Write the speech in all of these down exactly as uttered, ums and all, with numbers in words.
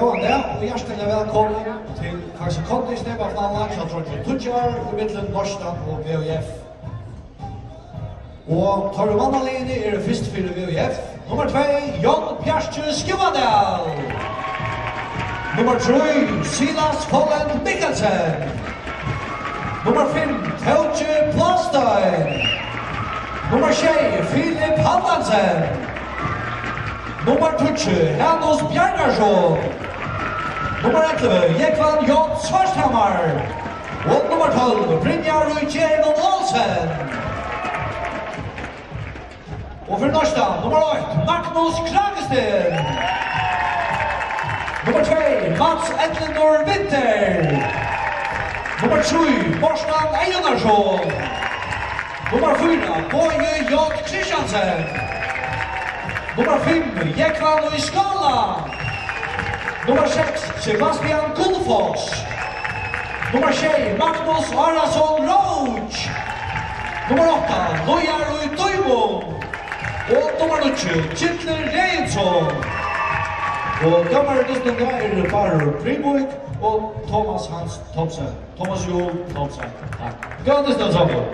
Góðan dag og hjartaliga vælkomin til Faxe Kondi steypafinaluna hjá dreingjum tíggju ár ímillum Norðstan og V H F. Og teir í mannaliðini eru fyrst fyri V H F, nummar tvey, Jón Bjarki Skúadal. Nummar trý, Silas Folland Mikkelsen. Nummar fimm, Tóki Plástein. Nummar sjey, Filip Handansen. Nummar tíggju, Hanus Bjarnarsson. Nummar ellivu, Jógvan J Svarthamar. Og nummar tólv, Brynjar Í G Olsen. Og fyri Norðstan, nummar eitt, Magnus Kragesteen. Nummar tvey, Mats Ellinor Winther. Nummar trý, Mortan Eyjólfsson. Nummar fýra, Bogi J Christiansen. Nummar fimm, Jógvan Í Skála. Nummar seks, Sebastian Gullfoss. Nummar sjey, Magnus Arason Roach. Nummar átta, Loyar Í Dímun. Og nummar níggju, Gyllir Regilsson. Og dómarar í dystinum eru Bárður Brimvík og Thomas Hans Thomsen. Thomas Juul Thomsen. Takk. Góðan dystin, Sámal.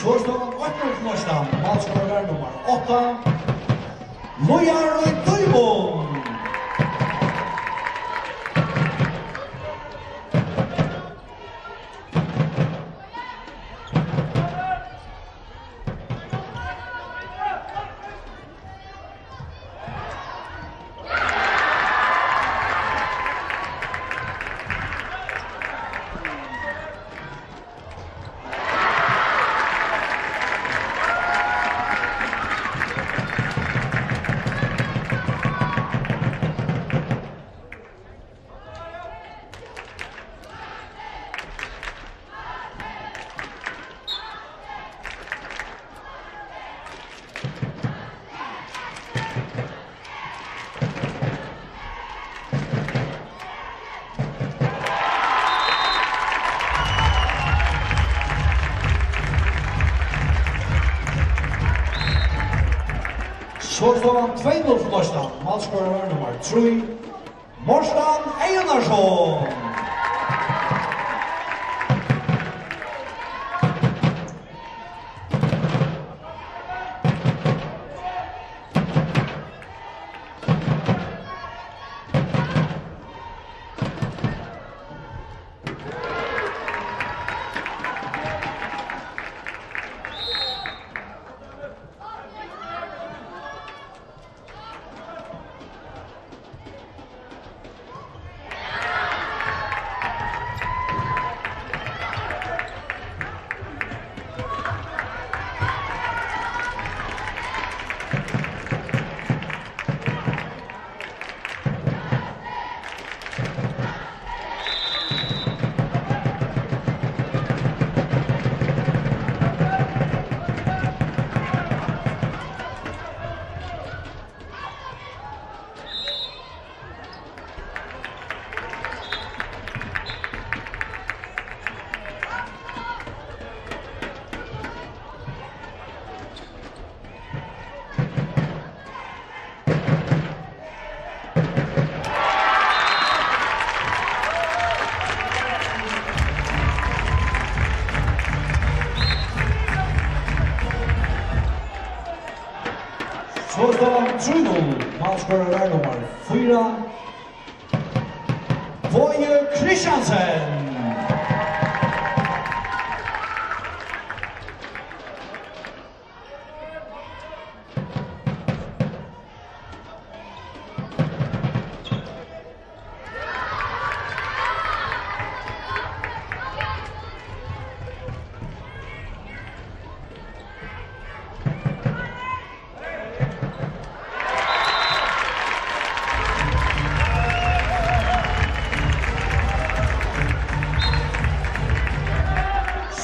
So er støðan eitt null til Norðstan. Málskorarar nummar átta, Loyar Í Dímun. So er støðan tvey null til Norðstan. Málskorarar nummar trý, Mortan Eyjólfsson. Skoðastaðan trý null. Málskorarar nummar fýra, Bogi Christiansen.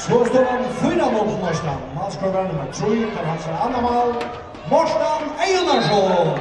So stóð hann fýra null til Mortan. Málskorarar nummar trý, tað var hansara annað mál. Mortan Eyðunarsson.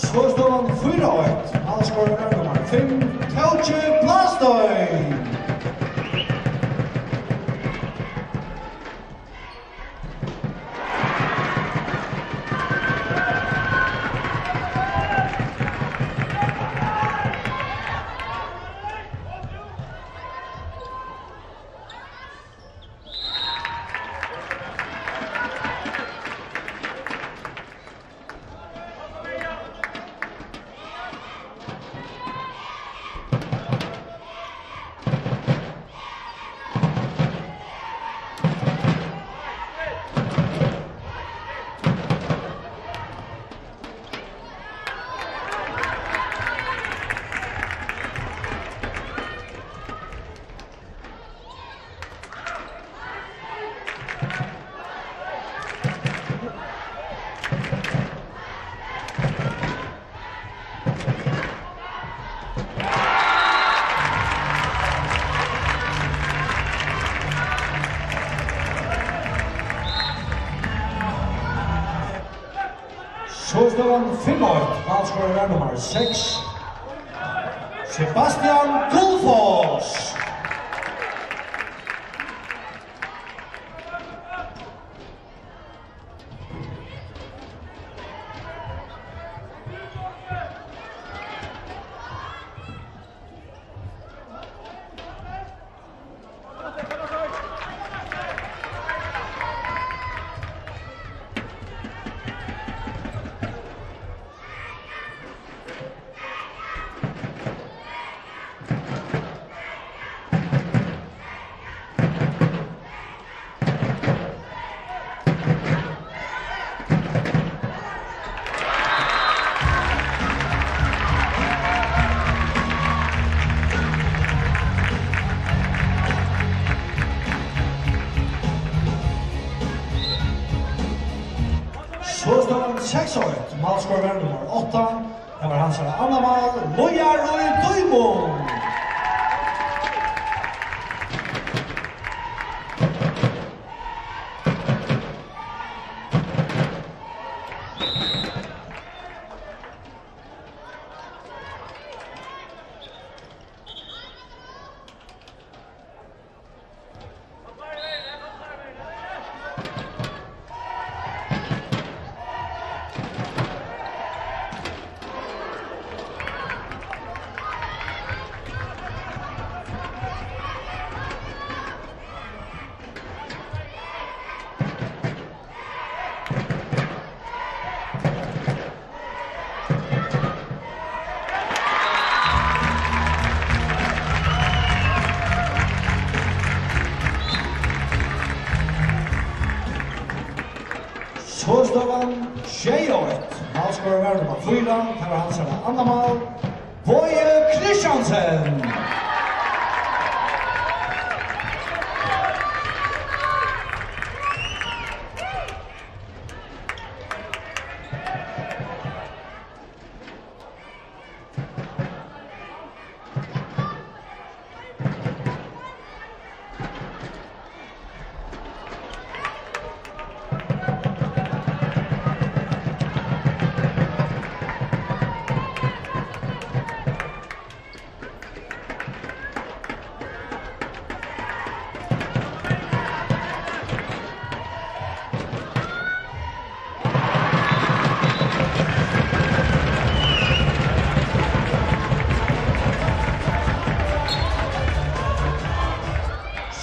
So stóð hann fýra eitt. Málskorarar nummar fimm, Tóki Blástein. So stóð hann fimm eitt. Málskorarar nummar seks, Sebastian Gullfoss. So stóð hann seks eitt. Málskorarar nummar átta, tað var hansara annað mál, Líðará Dímun. So stóð hann sjey eitt. Málskorarar nummar fýra, tað var hansara annað mál, Bogi Christiansen.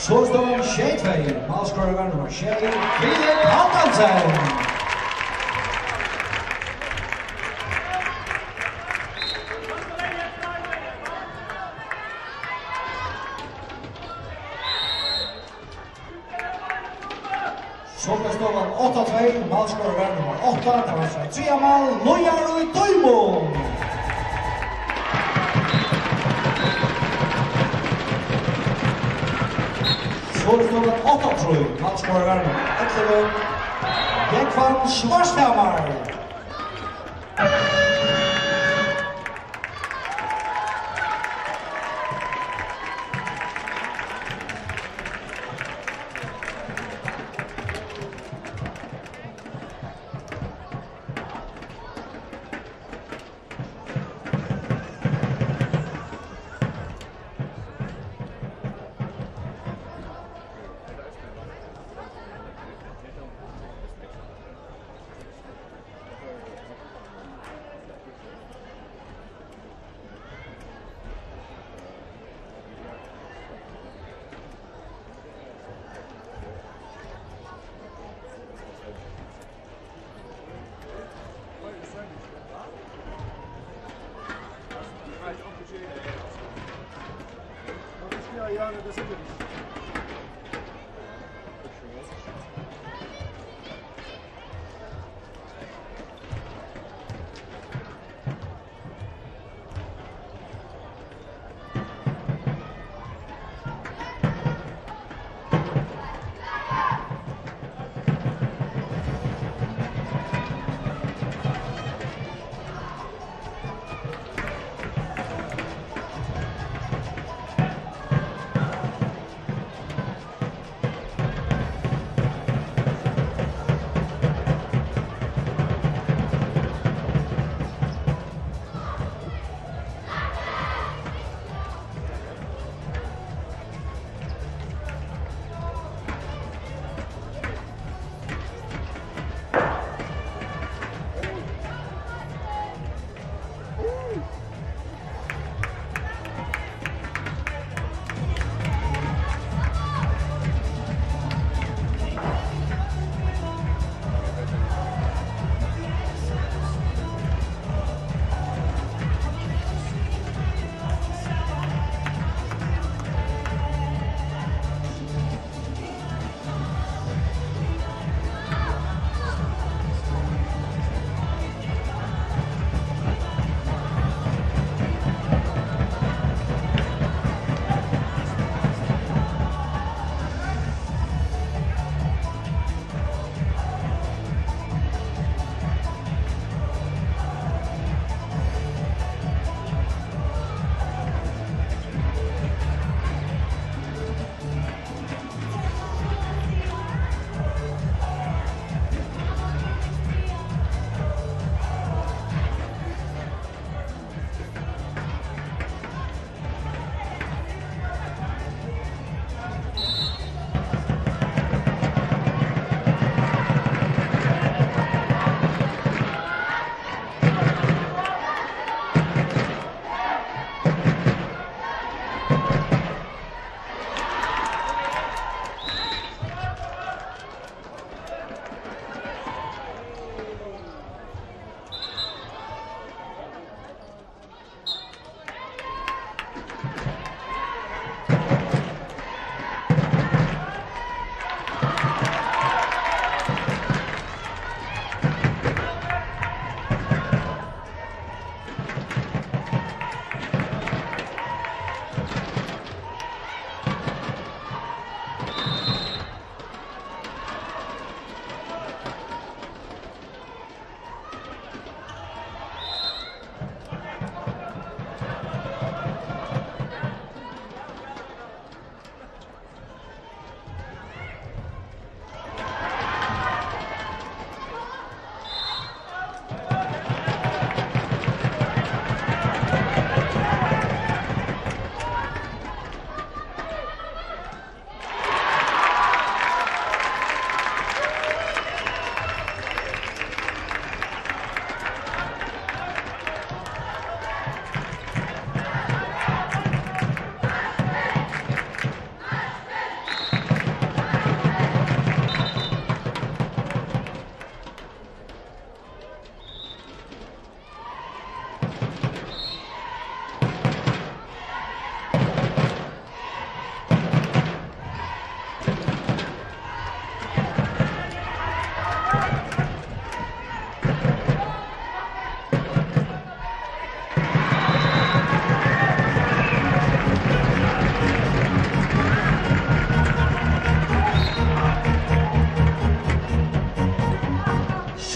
So stóð sjey tvey, málskorari var nummar sjey, Filip Haldorsen. So bleiv støðan átta tvey, málskorari var nummar átta, tað var so triðja mál, Líðar í Dímun. So er støðan átta trý, málskorari var nummar ellivu, Jógvan Schwarzhammer.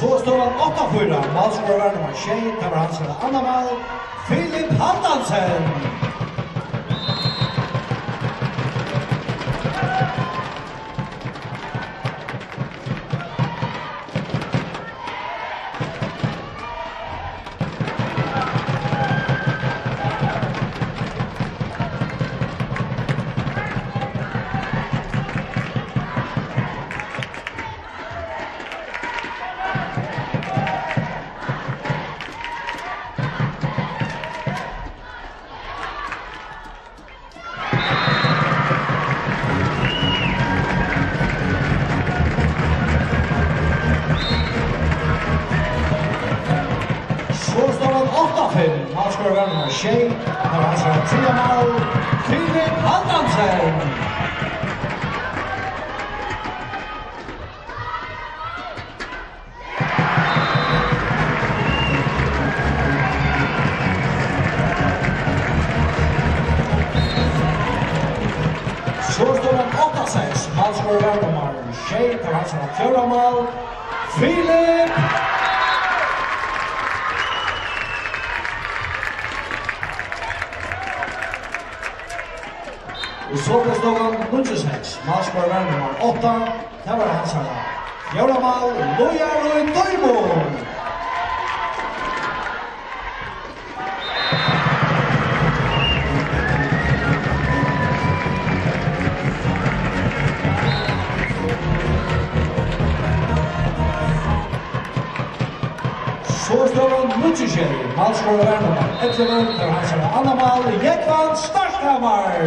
So stóð hann átta fýra, málskorarar nummar sjey, tað var hansara annað mál, Filip Haldansen. So stóð hann átta fimm. Málskorarar nummar sjey, tað var hansara triðja mál, Filip Haldansen. So stóð hann átta seks, málskorarar nummar sjey, tað var hansara fjórða mál, Filip. Og so bleiv støðan níggju seks. Málskorarar nummar átta, tað var hansara fjórða mál, Líðar í Dímun. So stóð hann níggju sjey. Málskorarar nummar ellivu, tað var hansara annað mál, Jógvan Svarthamar.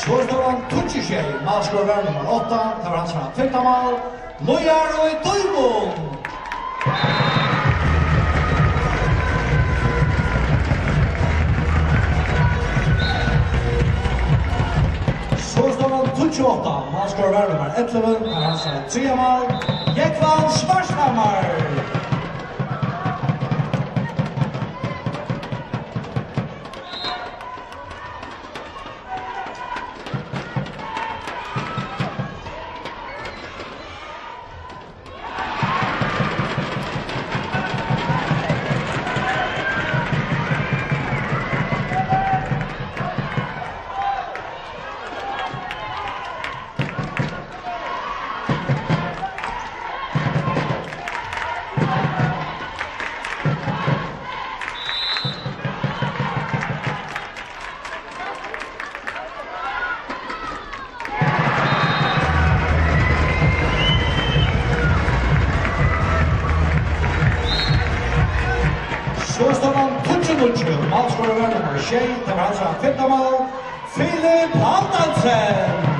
So stóð hann tíggju sjey, málskorarar nummar átta, tað var hansara fimta mál, Líðar í Dímun. So stóð hann tíggju átta, málskorarar nummar ellivu, tað var hansara triðja mál, Jógvan Svarthamar. So stóð hann tíggju Nýggju málskorarar, nummar sjey, tað var hansara fimta mál, Filip Haldalsen.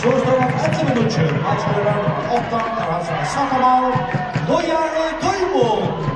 So stóð hann ellivu minuttir. Hann skorar nummar átta, og hann skorar sætta mál. Líðar í tímum.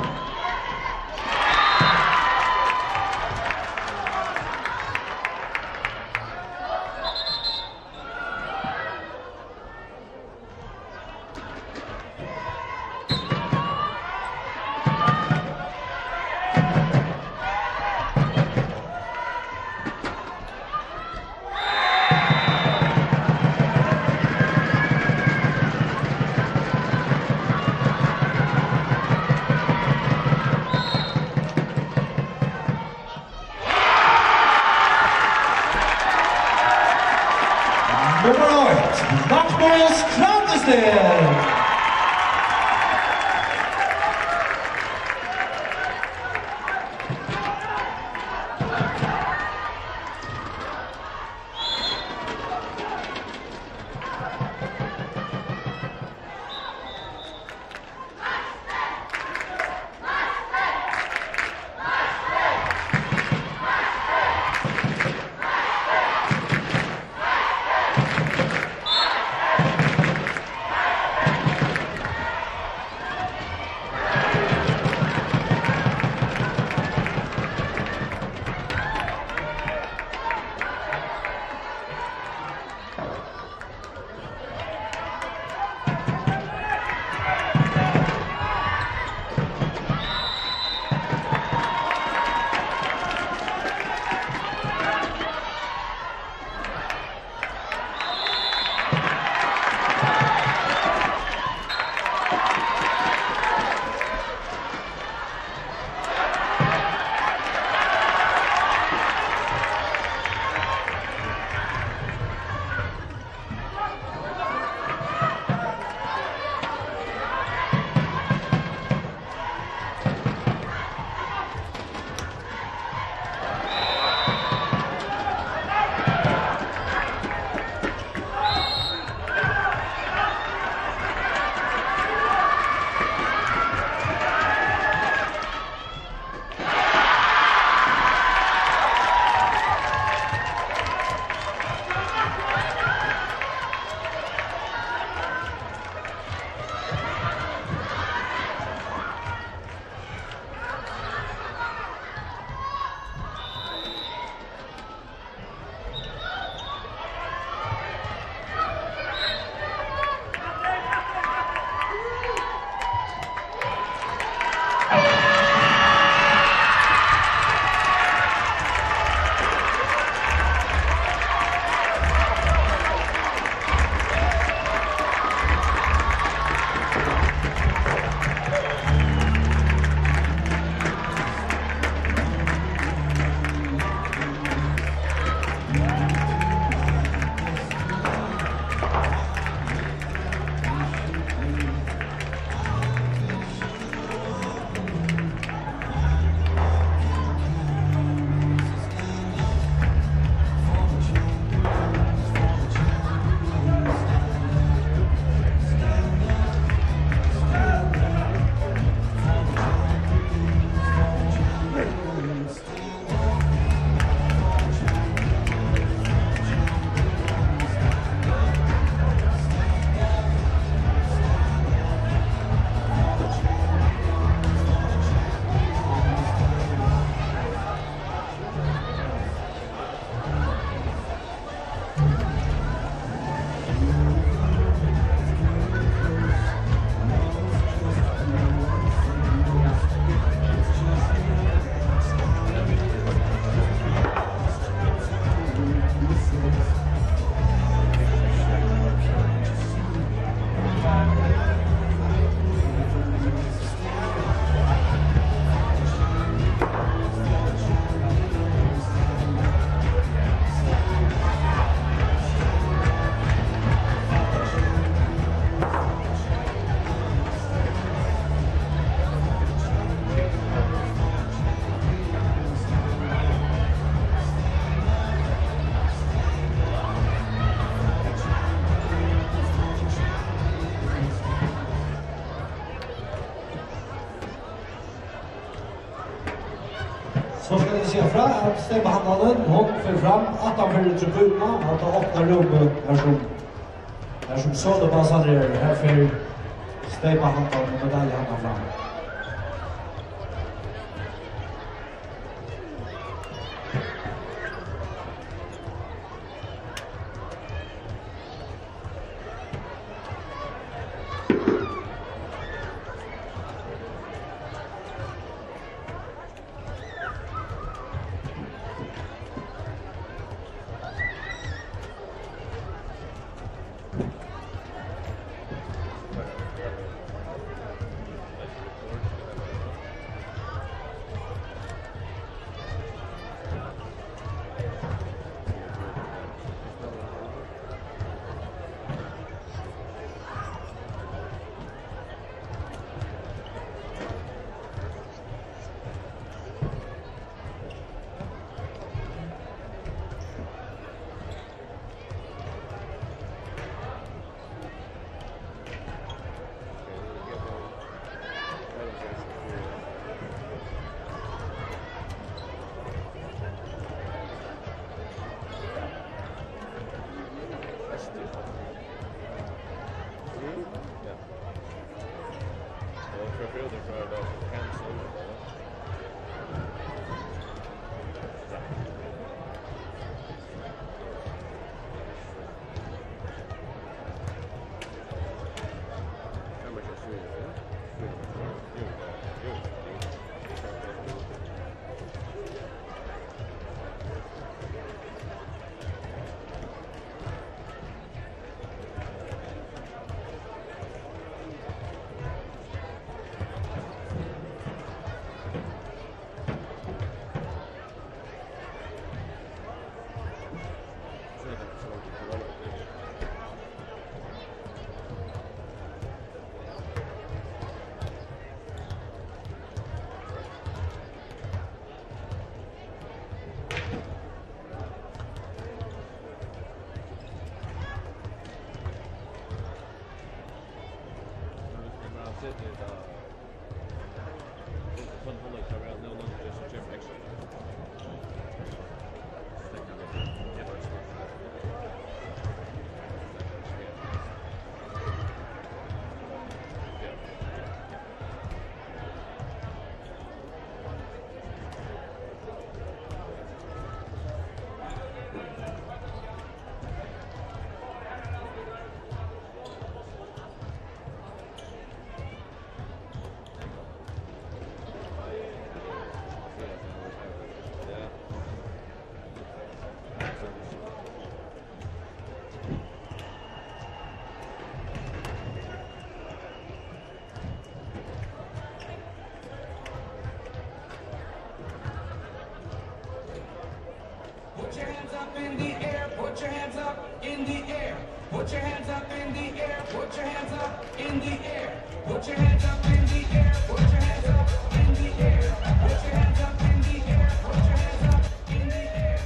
So skal eg siga frá, at steypahandlarin, hon fer fram aftan fyri tribúnuna, og tá opnar rúmið, har sum, har sum sølubassarnir eru, her fer steypahandlarin og medaljuhandlarin fram. Put your hands up in the air, put your hands up in the air, put your hands up in the air, put your hands up in the air, put your hands up in the air, put your hands up in the air, put your hands up in the air, put your hands up in the air, put your hands up in the air.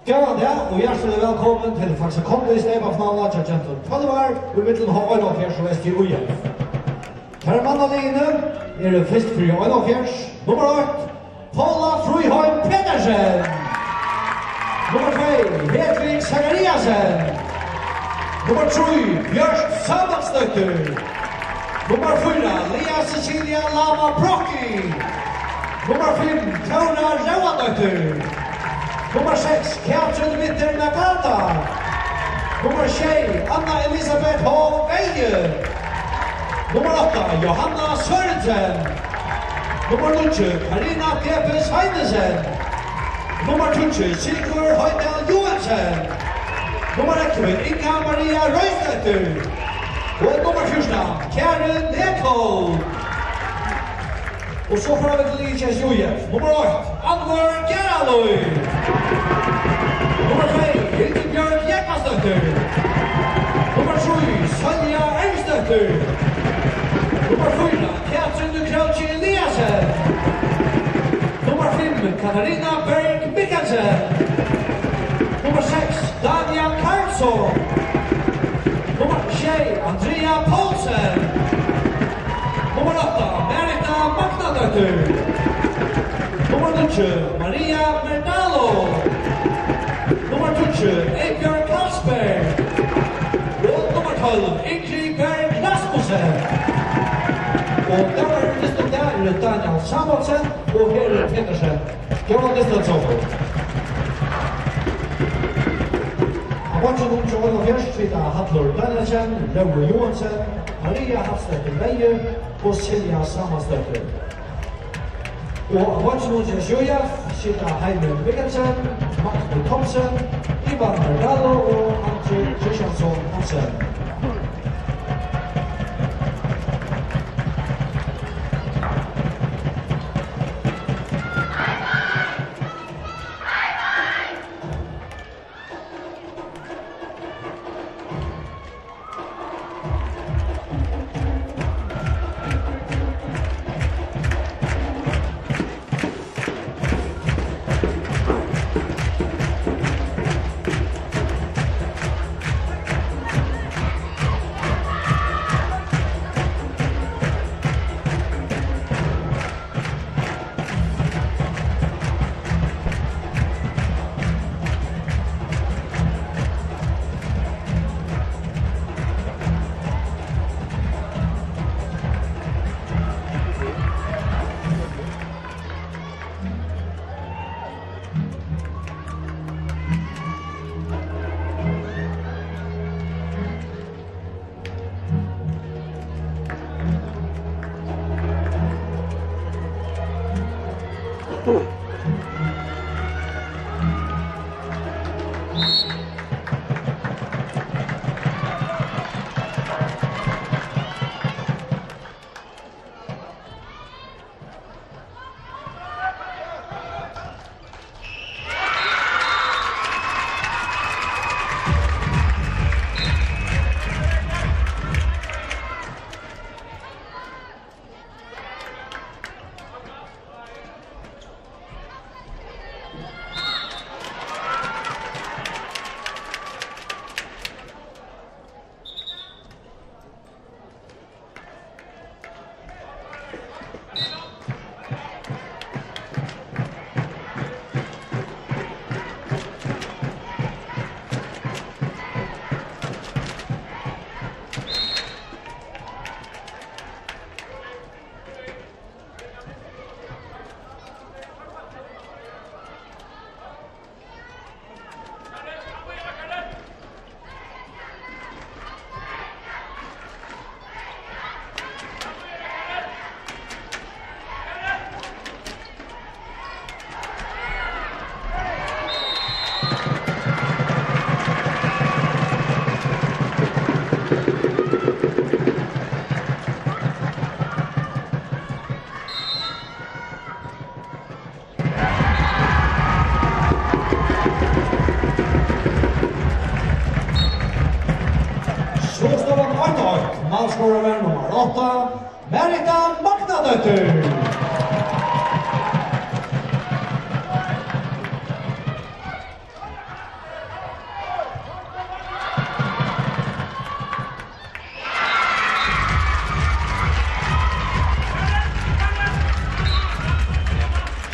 Góðan dag og hjartaliga vælkomin til Faxe Kondi steypafinaluna hjá gentum tólv ár ímillum H einoghálvfjerðs og S T U F. Tær mannaliðini eru fyrst fyri einoghálvfjerðs, nummar eitt, Paula Fríðheim Petersen. Nummar tvey, Hedvig Zachariasen. Nummar trý, Bjørt Sámuelsdóttir. Nummar fýra, Lea Cecilia Lama Brocki. Nummar fimm, Tóra Róadóttir. Nummar seks, Katrin Winther Nagata. Nummar sjey, Anna Elisabeth H Veyhe. Nummar átta, Johanna Sørensen. Nummar níggju, Karina Debes Heinesen. Nummar tíggju, Sigurður Hoydal Joensen. Nummar ellivu, Inga Maria Roysdóttir. Og nummar fjúrtan, Karin Ekholm. Og so fara vit til liðið hjá S J F. Nummar eitt, Anvør Gerðahlíð. Nummar tvey, Hildibjørg Jógvansdóttir. Nummar trý, Sonja Erlingsdóttir. Nummar fýra, Katrin Króki Eliasen. Nummar fimm, Katarina Berg Mikkelsen. Nummar seks, Dania Karlsson. Nummar sjey, Andrea Poulsen. Nummar átta, Marita Magnadóttir. Nummar níggju, Maria Merdalo. Nummar tíggju, Eybjørg Karlsberg. Og nummar tólv, Ingrid Berg Rasmussen. Og dómarar í dystinum í dag eru Daniel Samuelsen og Heri Petersen. Góðan dystin, Sámal. Á beinkinum hjá einoghálvfjerðs sita Hallur Danielsen, Rói Joensen, Maria Hallsdóttir Veyhe og Silja Sámuelsdóttir. Og á beinkinum hjá S J F sita Heini Mikkelsen, Magnus Thomsen, Ivan Merdalo og Andri Kristjánsson Hansen. Marita Magnadóttir.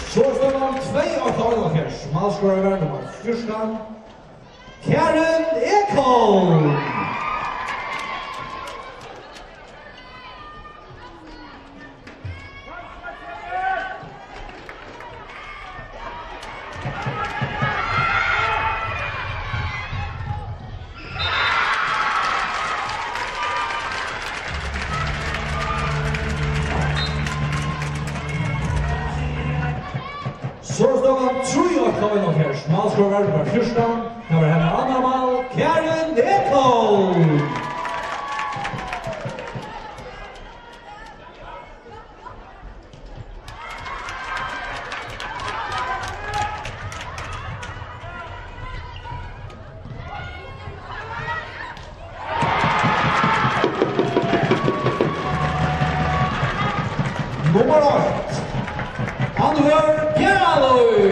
So er støðan tvey átta einoghálvfjerðs. Málskorari var nummar fjúrtan, Karin Ekholm. So er støðan trý átta einoghálvfjerðs. Málskorari var fjúrtan. Tað var hennara annað mál, Karin Ekholm. Nummar eitt, Annvør Geraløy.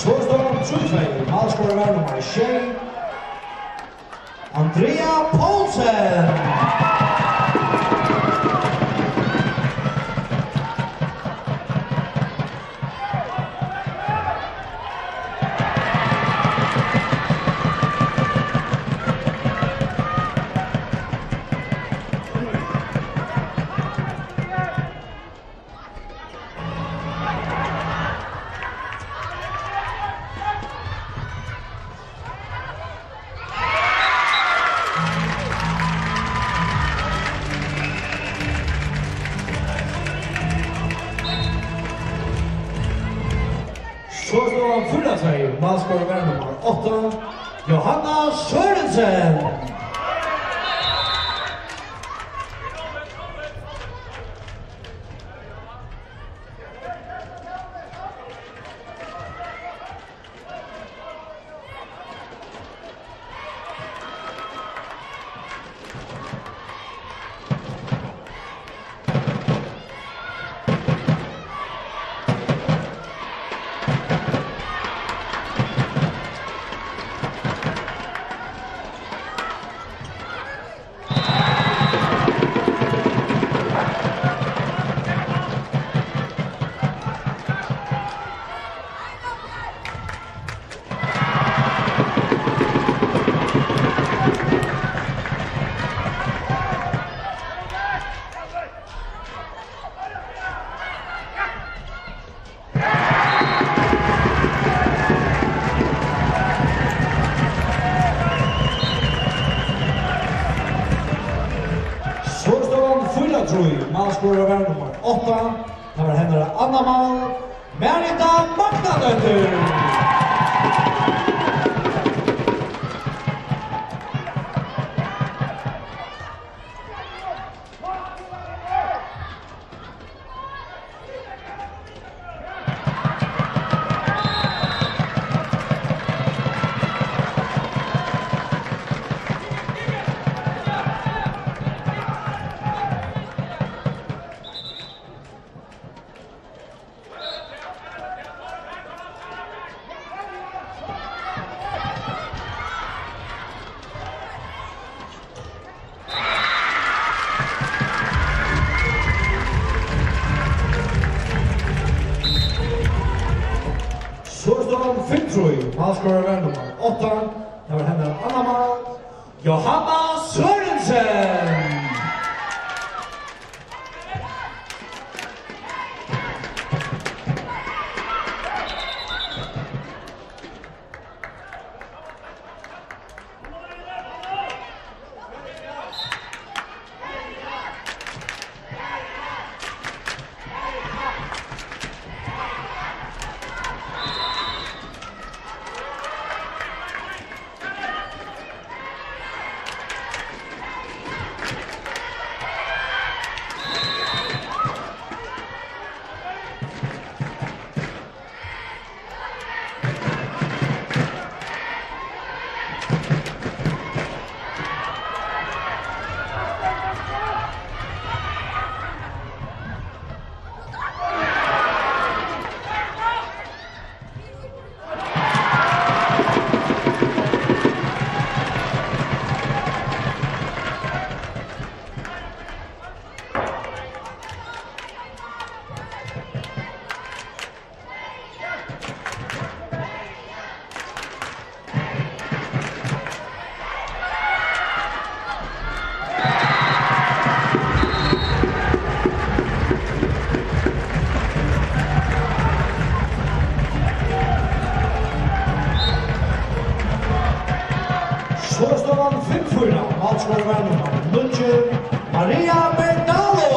So er støðan trý tvey. Málskorari var nummar sjey, Andrea Poulsen. So er støðan fýra tvey, málskorari var nummar átta, Johanna Sørensen. So er støðan fýra trý. Málskorari var nummar átta. Tað var hennara annað mál. Marita Magnadóttir. So er støðan fimm trý. Málskorari var nummar átta. Tað var hennara annað mál. Johanna Sørensen. Skorar nummar níggju, Maria Berdalo.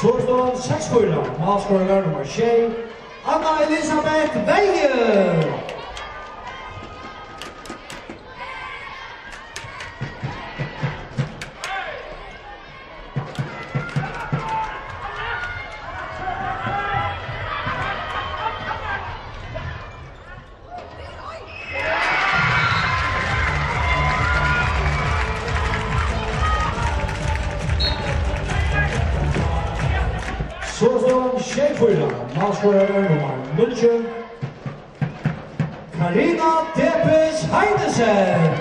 Skorstøðan seks fýra, málskorarar nummar sjey, Anna Elisabeth Veyhe. So stóð sjey fýra, málskorarar nummar níggju, Karina Debes Heinesen.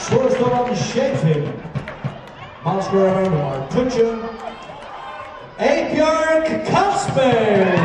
So er støðan sjey fimm. Málskorarar nummar tíggju, Eybjørg Kasper.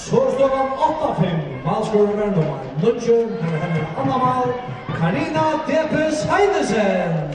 So er støðan átta fimm. Málskorarar nummar níggju, har er hennara annað mál, Karina Debes Heinesen.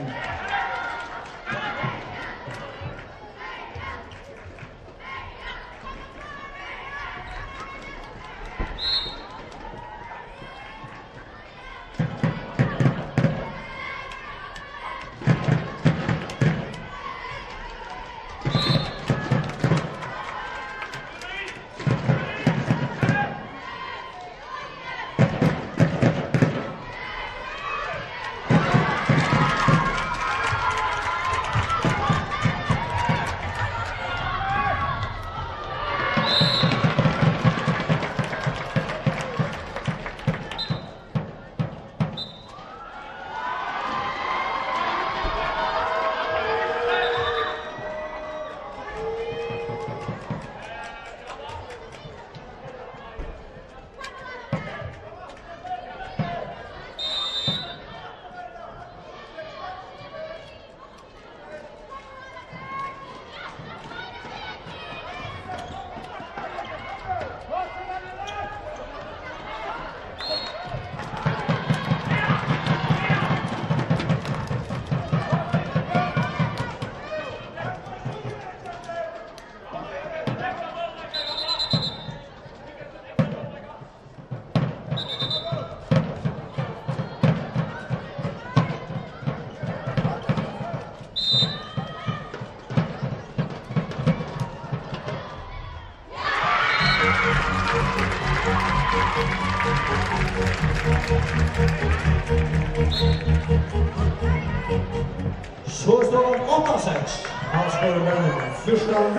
So er staðan átta seks. Havskorið var fjúrtan.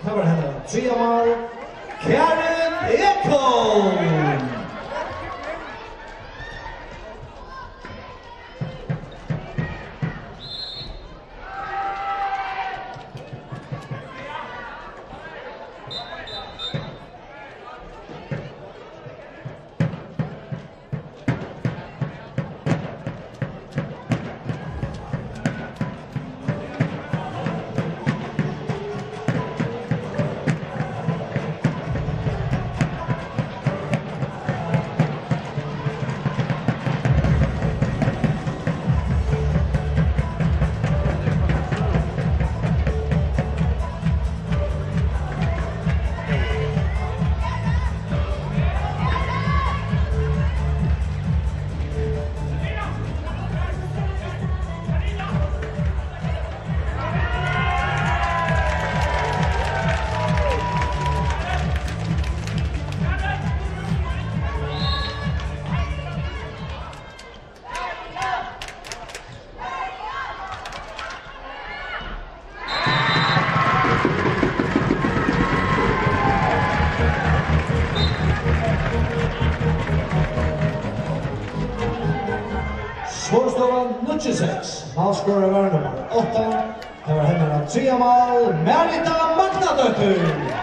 Tað var hennara triðja mál. Karin Ekholm. So er staðan níggju seks. Málskorari var nummar átta. Tað var hennara triðja mál, Marita Magnadóttir.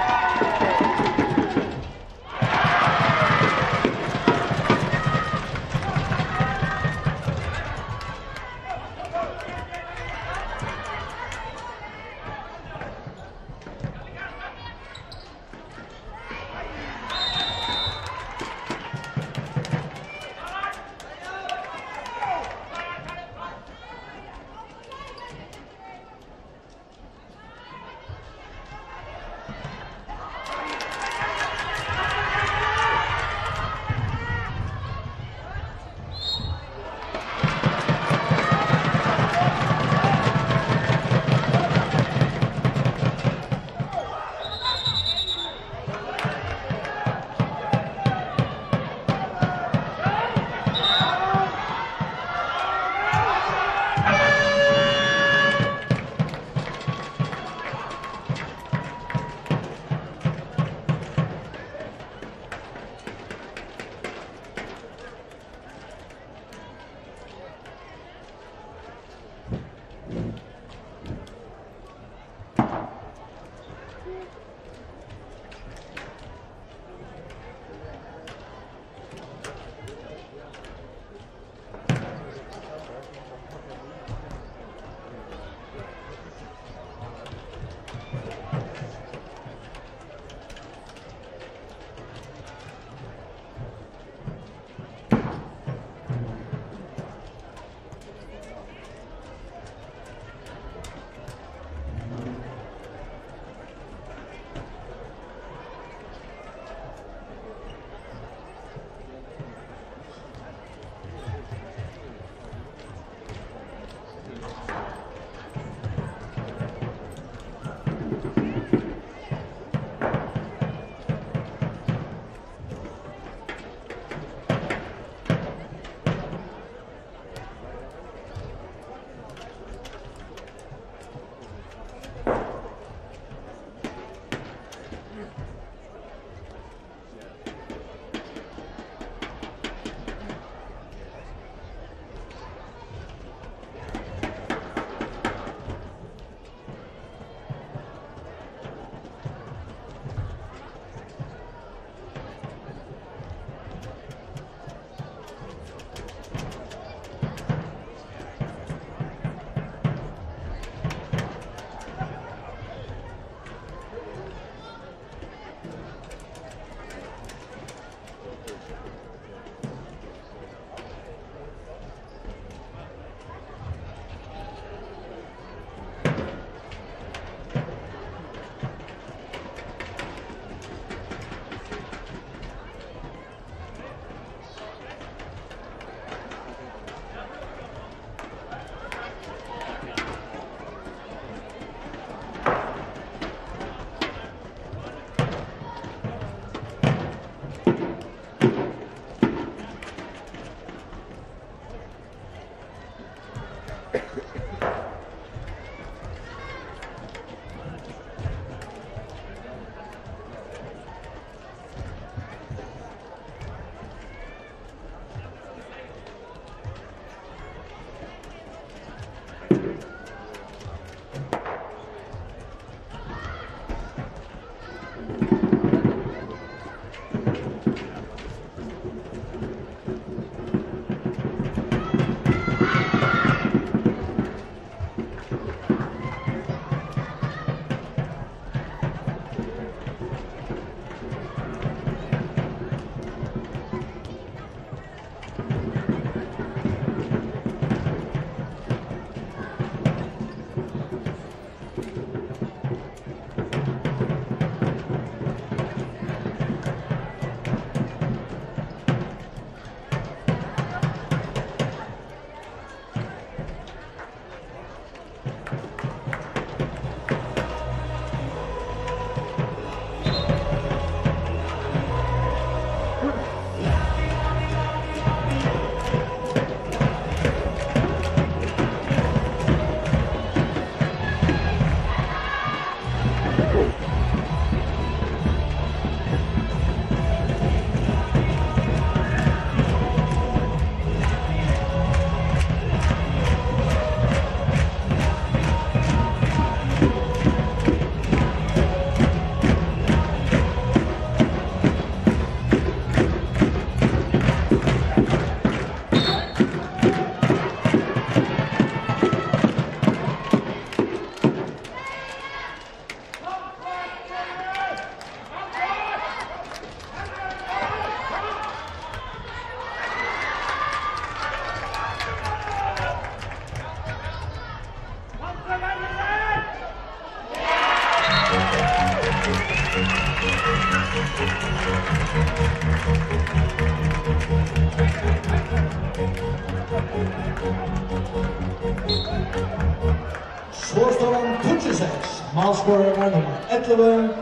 Málskorari var nummar ellivu,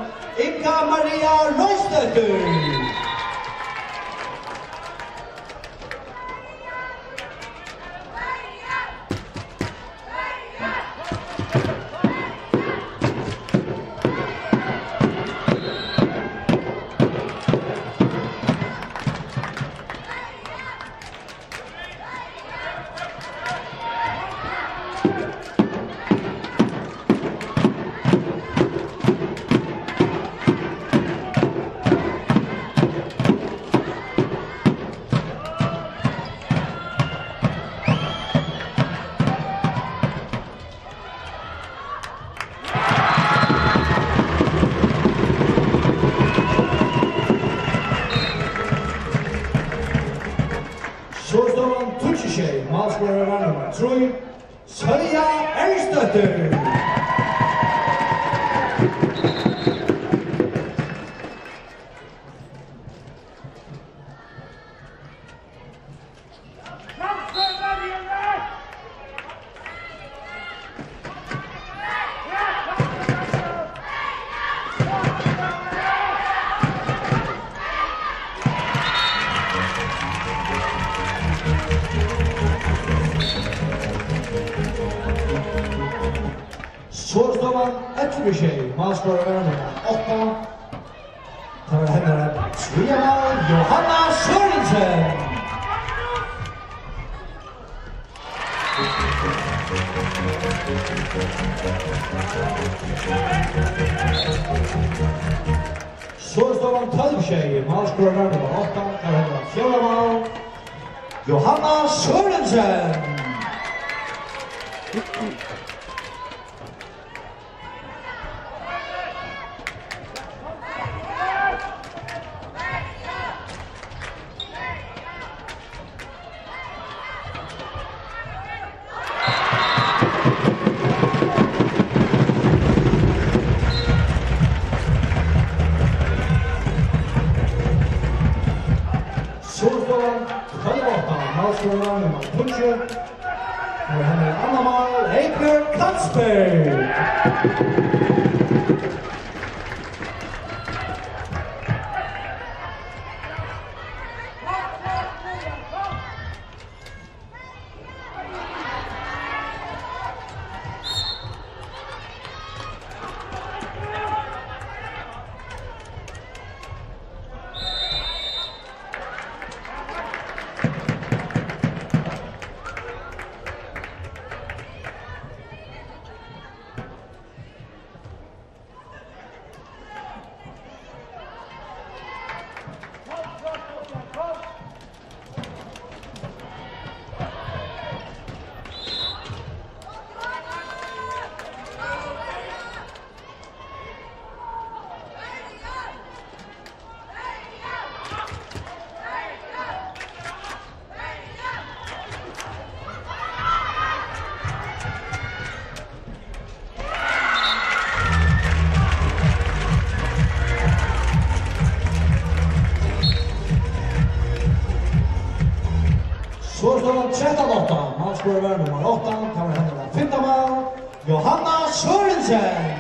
Inga Maria Roysdóttir. So stóð hann tíggju sjey, málskorari var nummar trý, Sólja Ernsdóttir. So stóð hann ellivu sjey, málskorari var nummar átta. Tað var hennara triðja mál, Jóhanna Sørensen. So stóð hann tólv sjey, málskorari var nummar átta, tað var hennara fjórða mál, Jóhanna Sørensen. So stóð hann tólv átta, málskorari nummar tíggju. Og her er annað mál, Eybjørg Krantzberg. So stóð hann trettan átta. Málskorari var nummar átta. Tað var hennara fimta mál, Jóhanna Sørensen.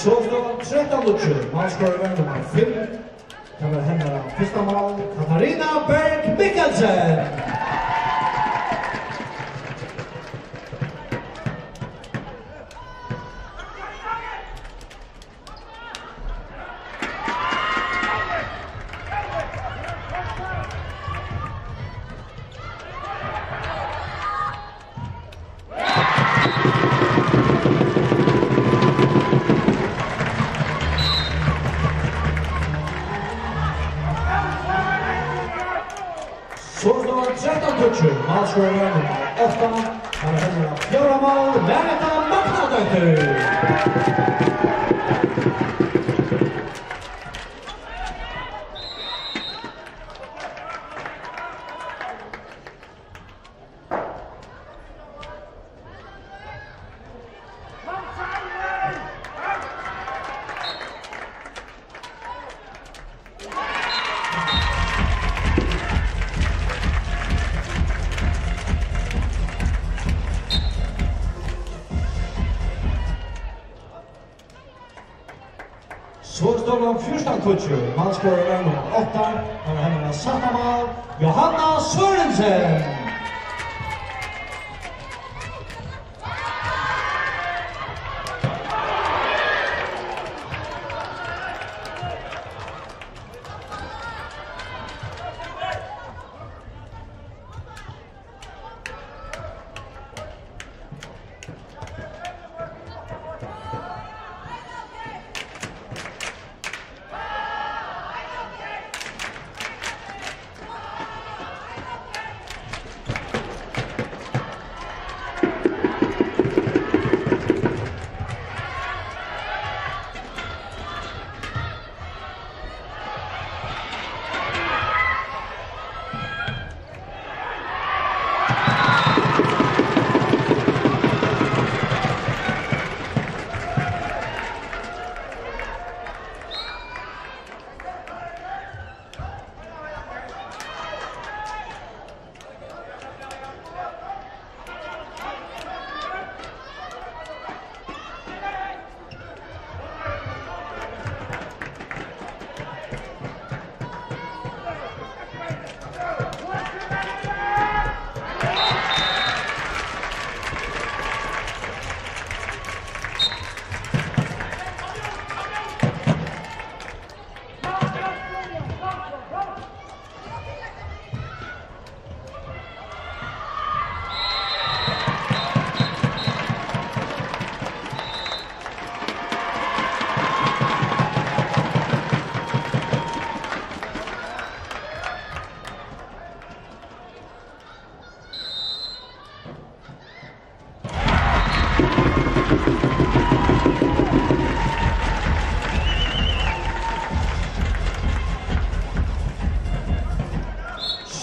So stóð trettan níggju, málskorarin nummar fimm. Tað var hennara fyrsta mál, Katarina Berg Mikkelsen. So stóð trettan tíggju, málskorarin nummar átta, har er hennara fjórða mál, Marita Magnadóttir. So stóð hon fjúrtan tíggju, málskorarin nummar átta, har er hennara sætta mál, Johanna Sørensen.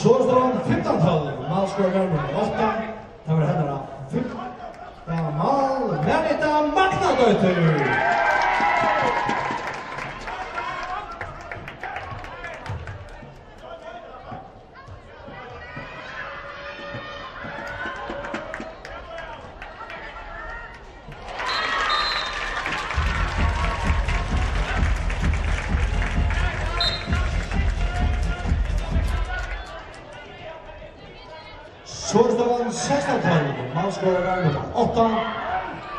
So stóð hon fimtan tólv, málskorarin nummar átta. Tað var hennara fimta mál, Marita Magnadóttir. So stóð hon sekstan tólv, málskorarin nummar átta.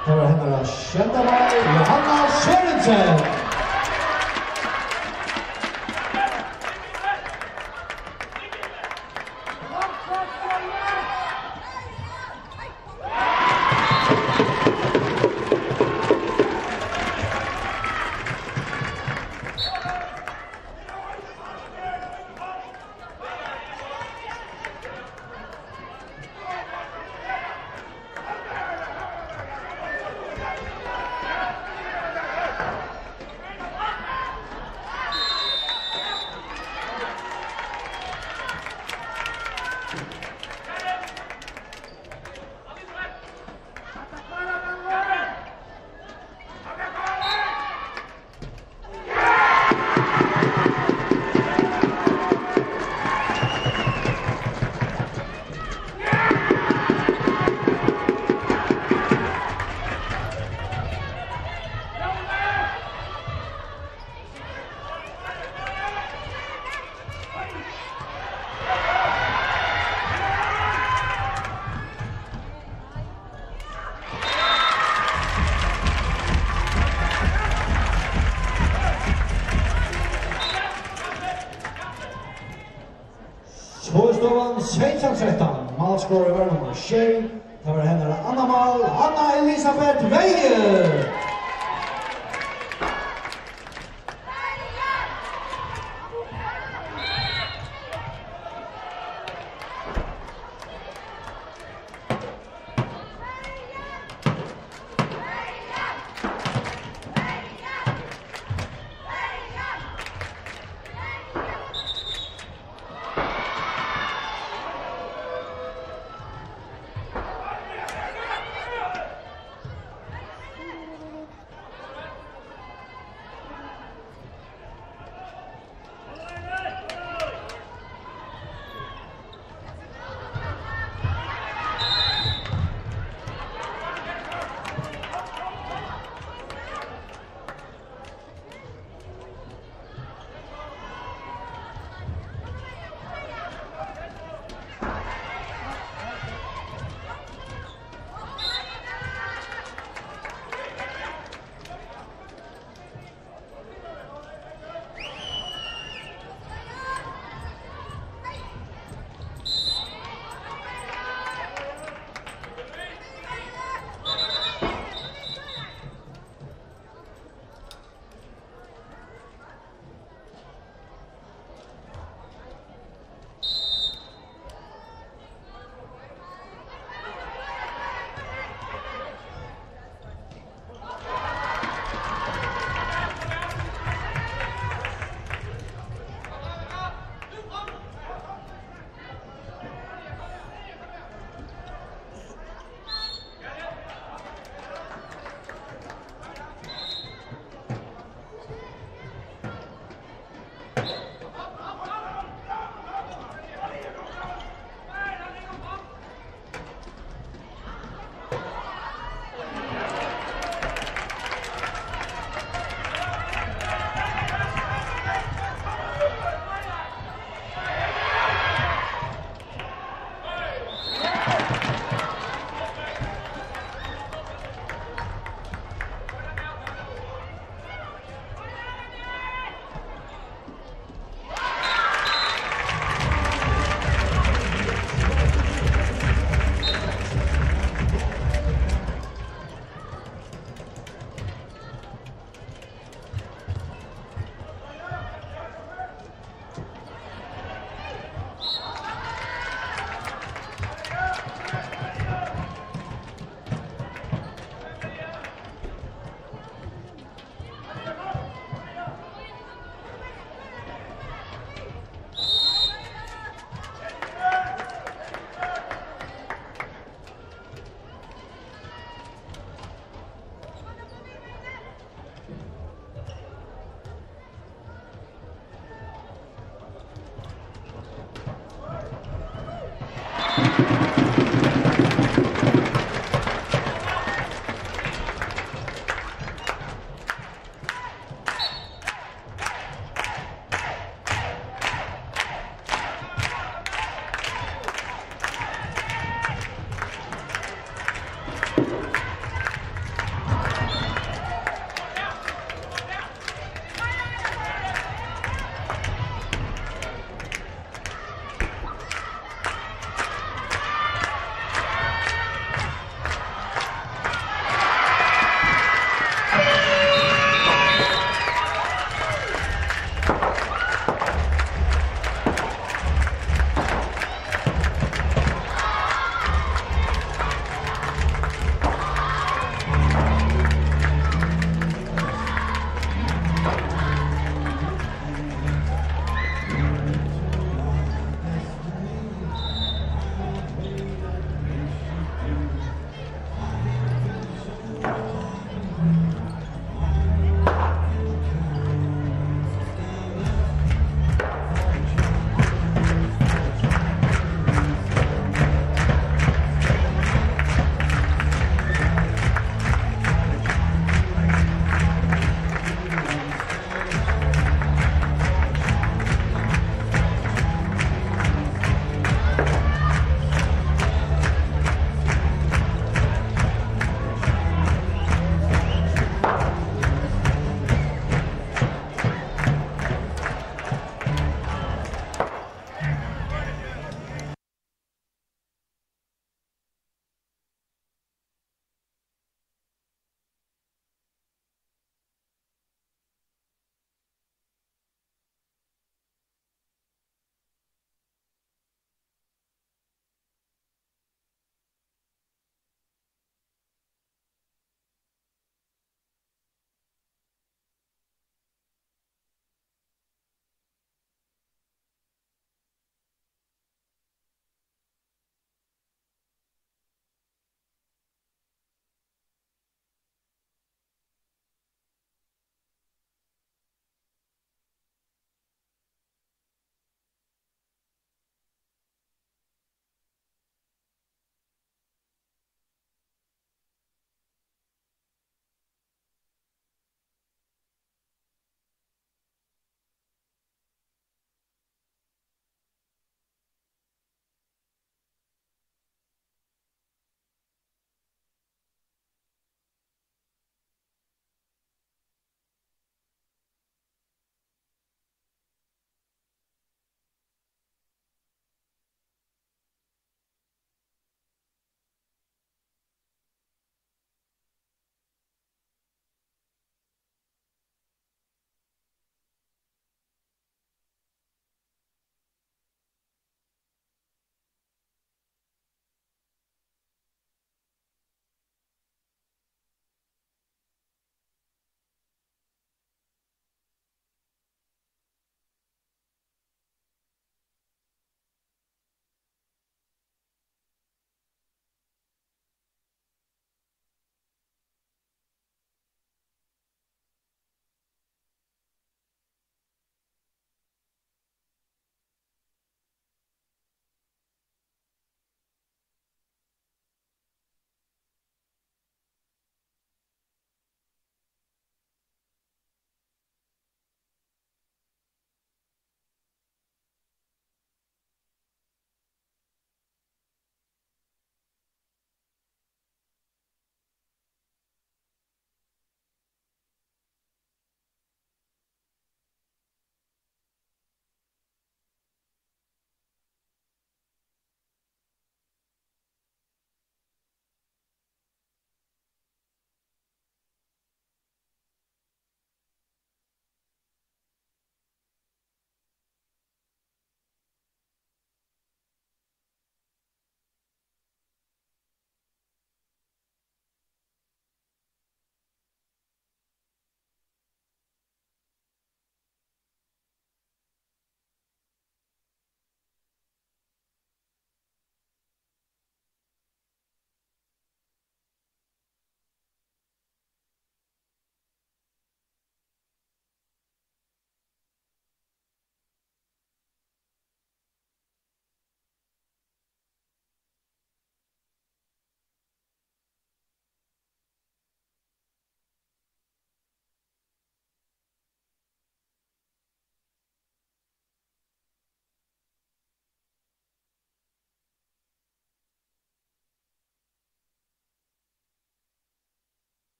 Tað var hennara sjeynda mál, Johanna Sørensen. Toystovan seytjan trettan, málskorarin var nummar sjey, tað var hennara annað mál, Anna Elisabeth Veyhe.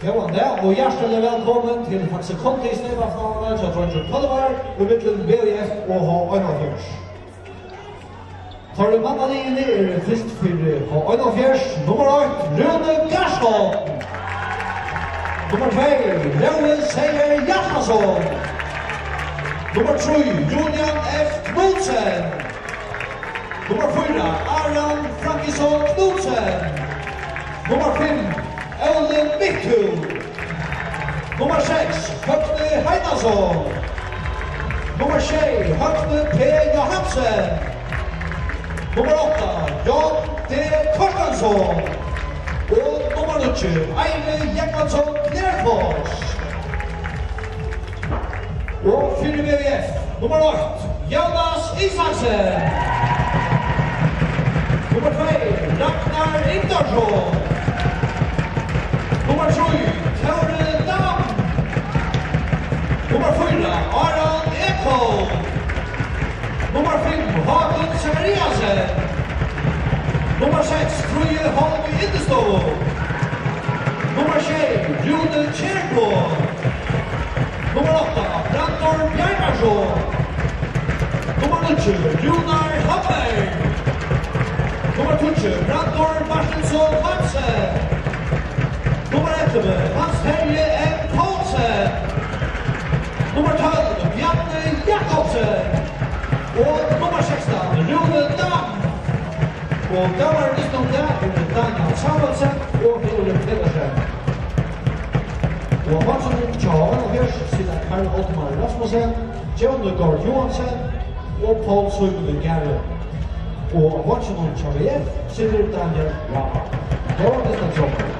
Góðan dag og hjartaliga vælkomin til Faxe Kondi steypafinaluna hjá Dreingjum tólv ár ímillum V Í F og H einoghálvfjerðs. Teir í mannaliðini eru fyrst fyri H einoghálvfjerðs, nummar eitt, Rúni Garsholm. Nummar tvey, Rói Seyður Hjaltason. Nummar trý, Julian F. Knudsen. Nummar fýra, Aron Frankisson Knudsen. Nummar fimm, Óli Midthúg. Nummar seks, Høgni Heinason. Nummar sjey, Høgni P. Johansen. Nummar átta, John D. Thorsteinsson. Og nummar níggju, Eivi Jógvansson Glerfoss. Og fyri V Í F, nummar eitt, Jónas Isaksen. Nummar tvey, Ragnar Ingdarsson. Nummar trý, Tóri Dam. Nummar fýra, Aron Ekholm. Nummar fimm, Hákon Zachariasen. Nummar seks, Fríði Holm Yndisstovu. Nummar sjey, Rúni Kjærgaard. Nummar átta, Brandur Bjarnason. Nummar níggju, Rúnar Hammer. Nummar tíggju, Brandur Martinsson Hansen. Nummar ellivu, Hans Terje M. Poulsen. Nummar tólv, Bjarni Jakobsen. Og nummar sekstan, Rúni Dam. Og dómarin í dag er Daniel Samuelsen og Heri Petersen. Og á beinkinum hjá H einoghálvfjerðs sita Karl Oddmar Rasmussen, Jón Nygaard Johansen og Poul Símun Garre. Og á beinkinum hjá V Í F situr Daniel Rapa. Góðan dystin, drongur.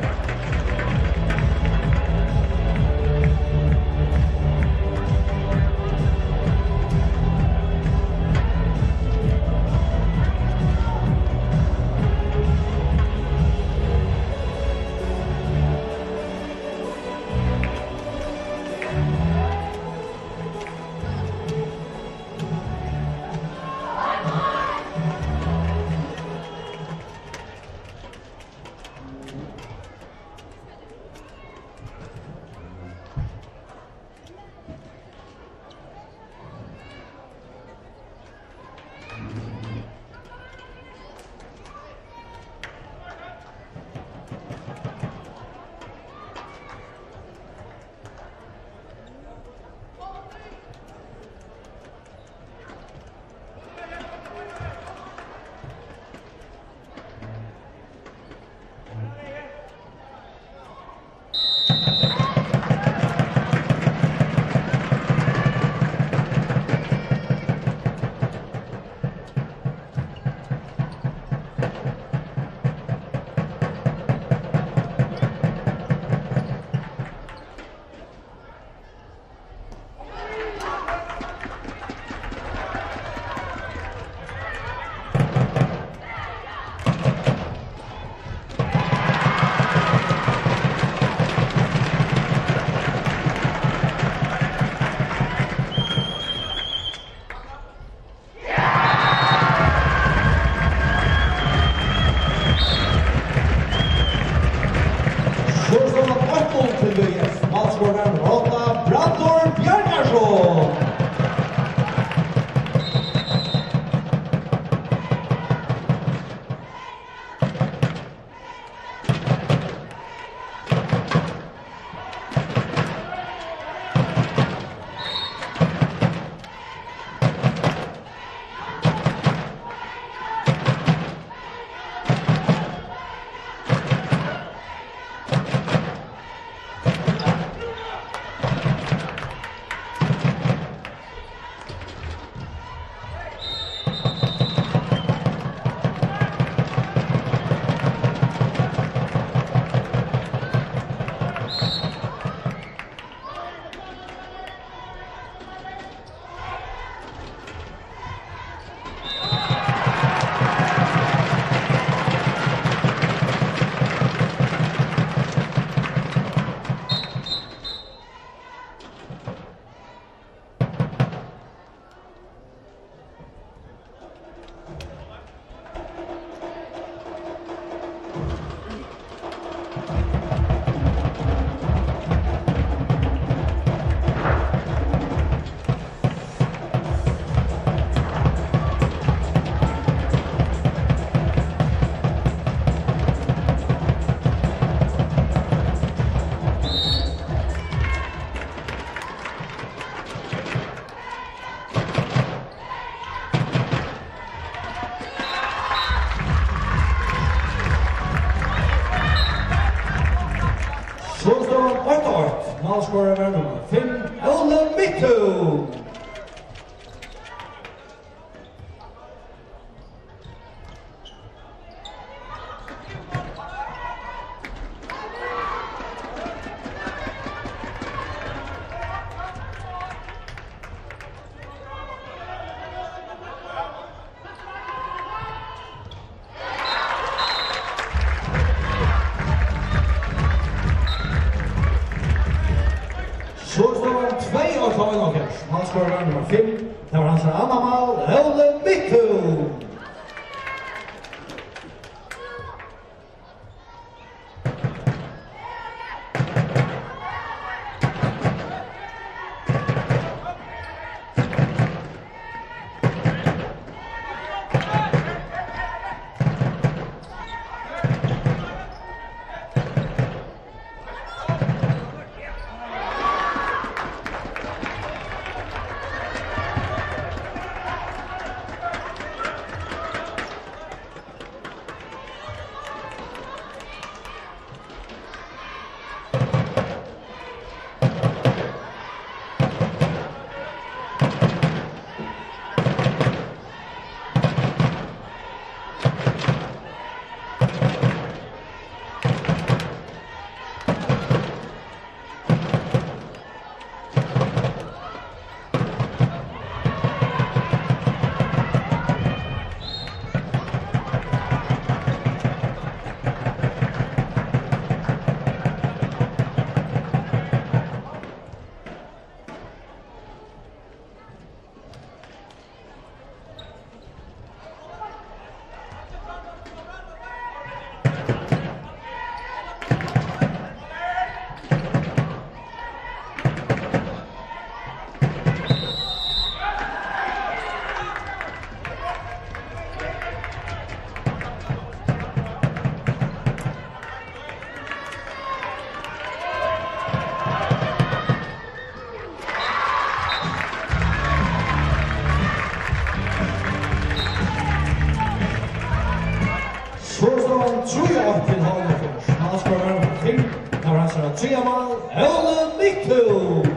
Skorar nummar fimm, Óli Midttún. So stóð hann tvey og tveyoghálvfjerðs. Málskorarin nummar fimm. Tað var hansara annað mál. Óli Midttún. So stóð hann trý eitt til hálvleik. Málskorarin nummar fimm, tað var hansara triðja mál, Óli Midttún.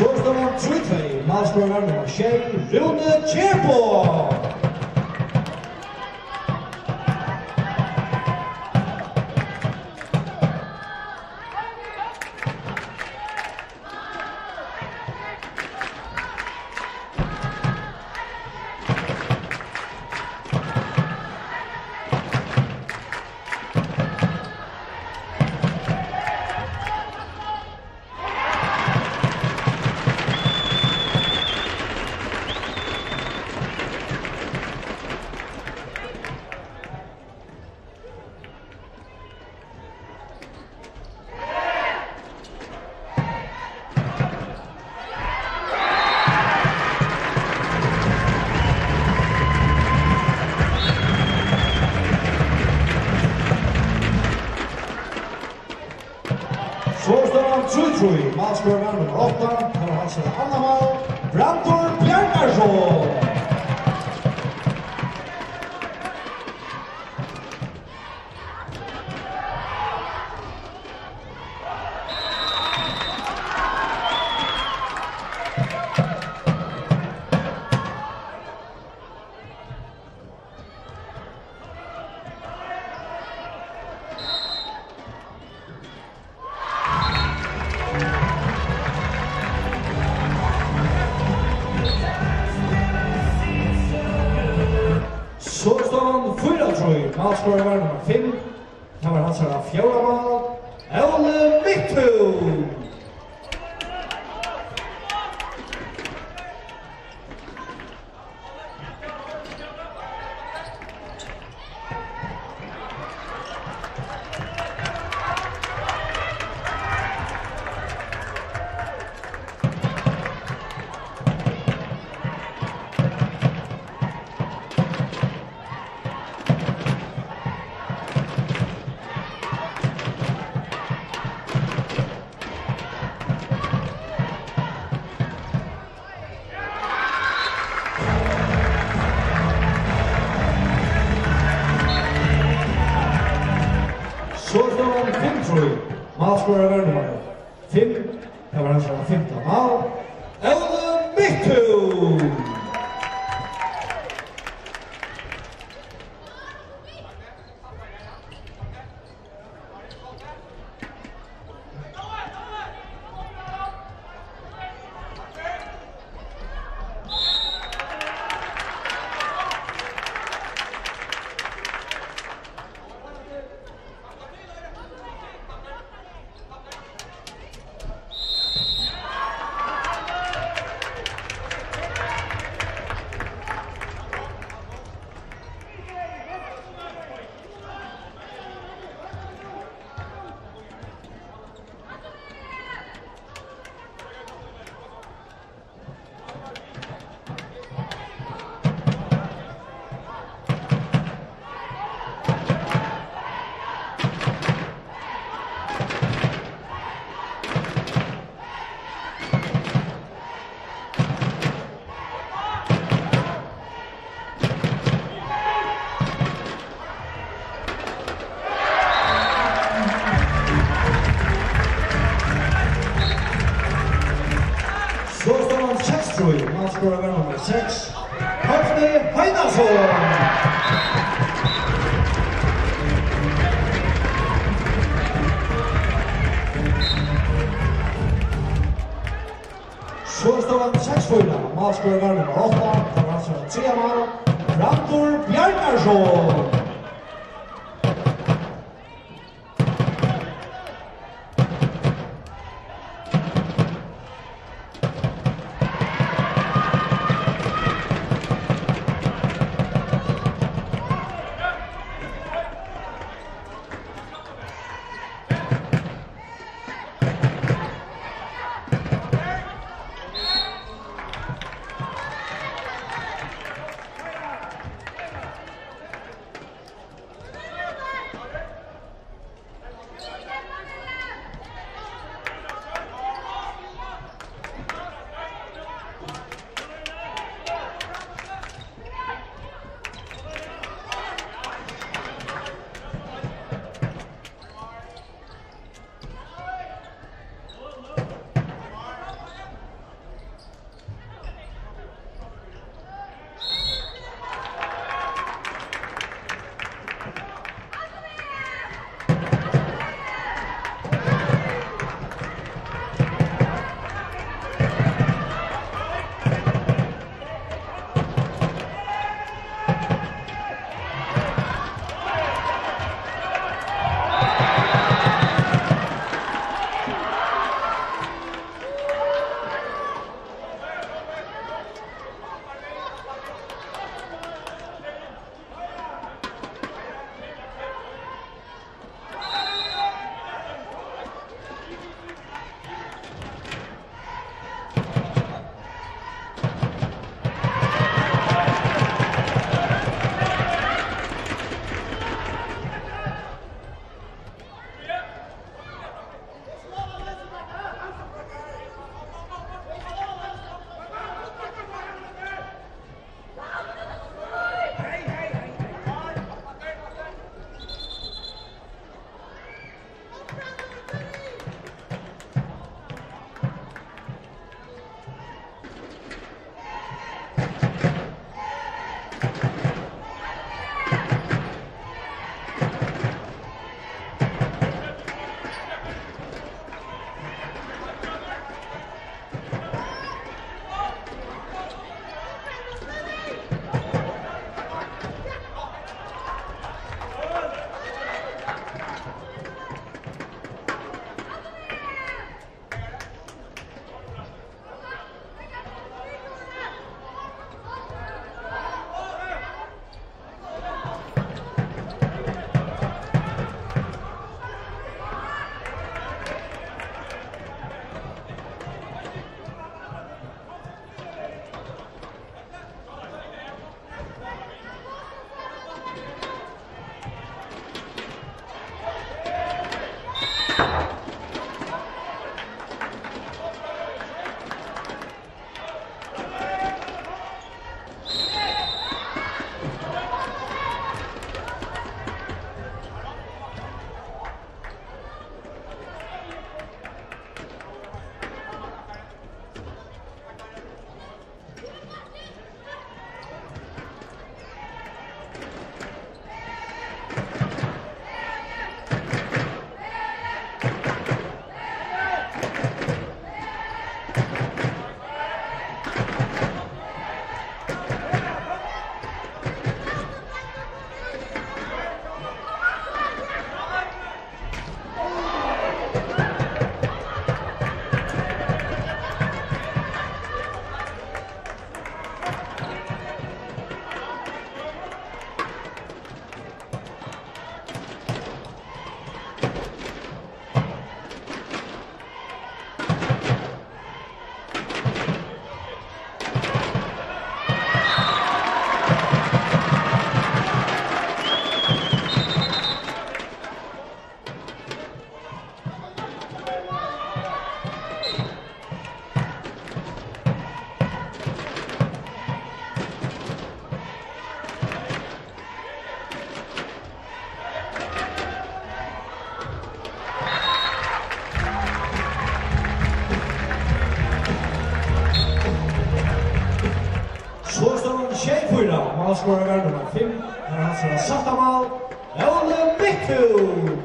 So stóð hann trý tvey, málskorarin nummar sjey, Rúni Kjærbo. So stóð hann trý trý. Málskorarin nummar átta, tað var hansara annað mál, Brandur Bjarnarsson. So stóð hann fýra trý. Málskorarin var nummar fimm. Tað var hansara fjórða mál. Óli Midttún. Skorar nummar fimm, tað var hansara fimta mál. Óli Midttún. So stóð hann seks trý, málskorarin var nummar seks, Høgni Heinason. So stóð hann seks fýra, málskorarin var nummar átta, tað var hansara triðja mál, Brandur Bjarnason. Fýra, málskorarar nummar fimm, har hann skorar sætta mál, Óli Midttún.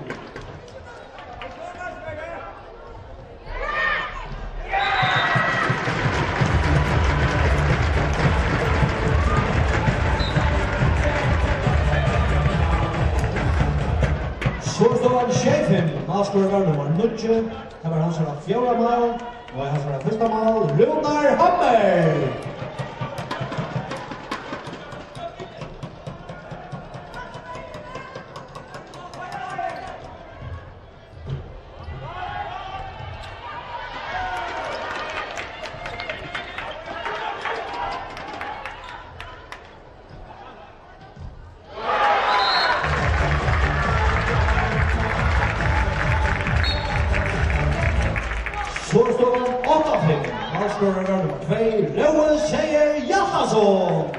Skorstovan sjey fimm, málskorarar nummar níggju, tað var hansara fjórða mál, og hansara fyrsta mál, Rúnar Hammer. Skorstovan átta fimm, málskorarar nummar tvey, Rói Seyður Hjaltason.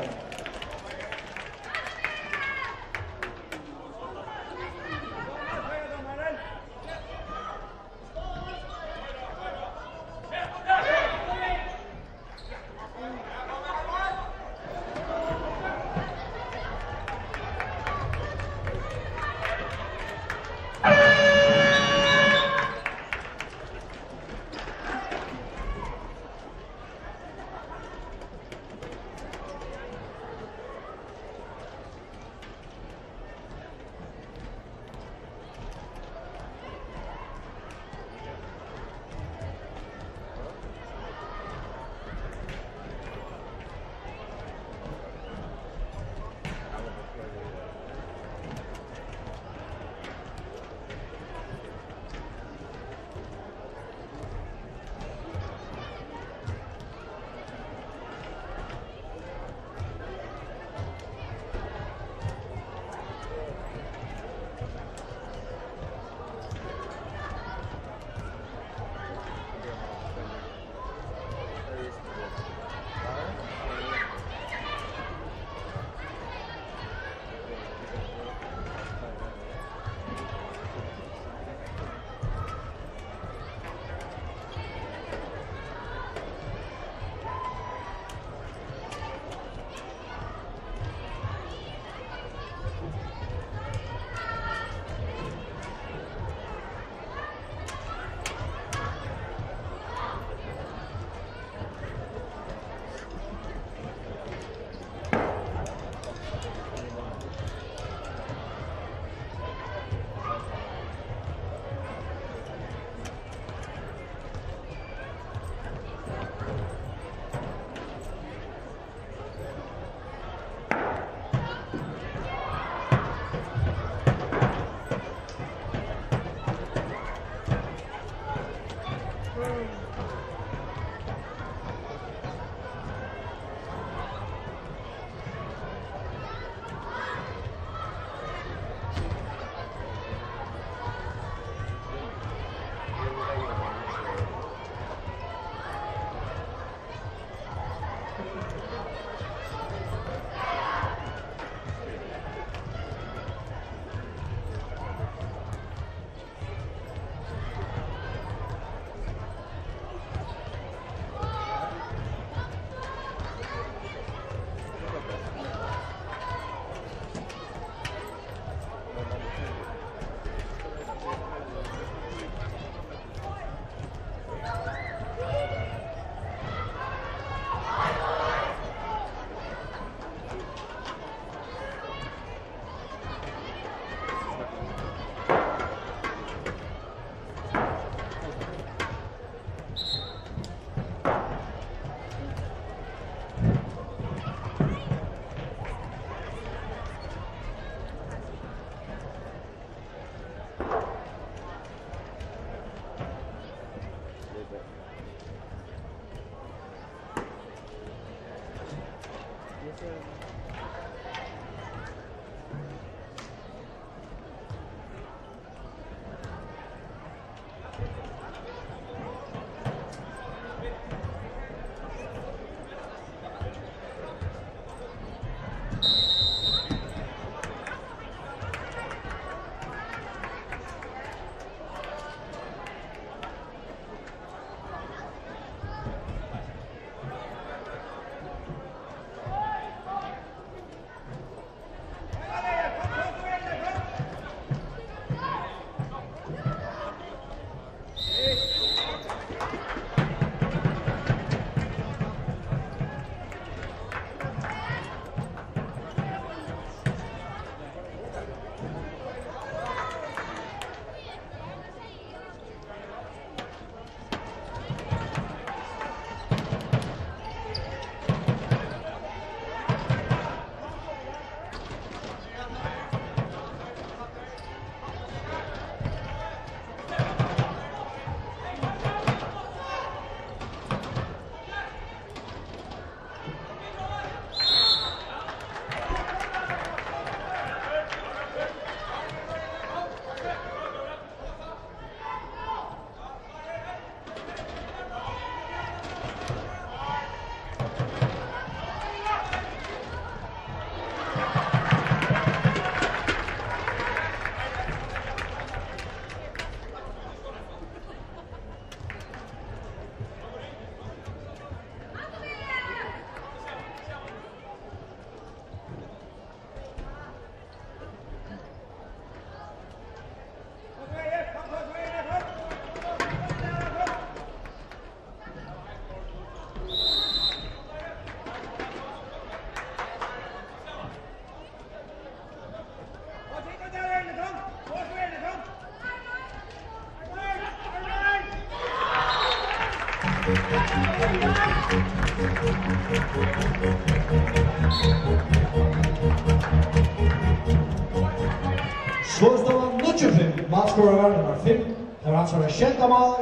So er staðan níggju fimm, málskorarar nummar fimm, tað var hansara sjeynda mál,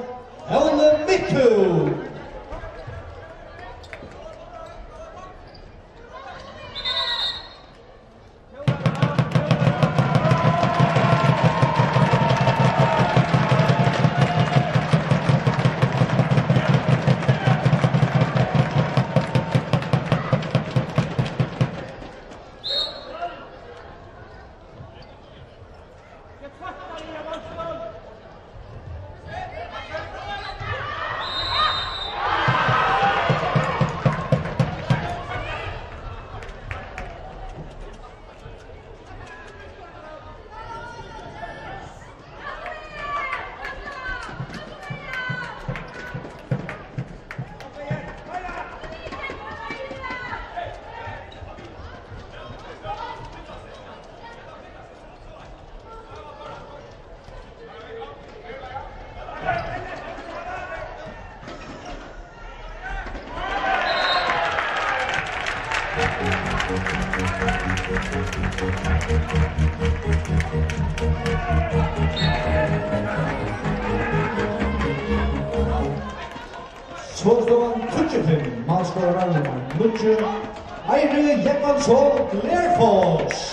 Óli Mittún. So er staðan tíggju fimm, málskorarar nummar níggju, Eiri Jógvansson, Glerfoss.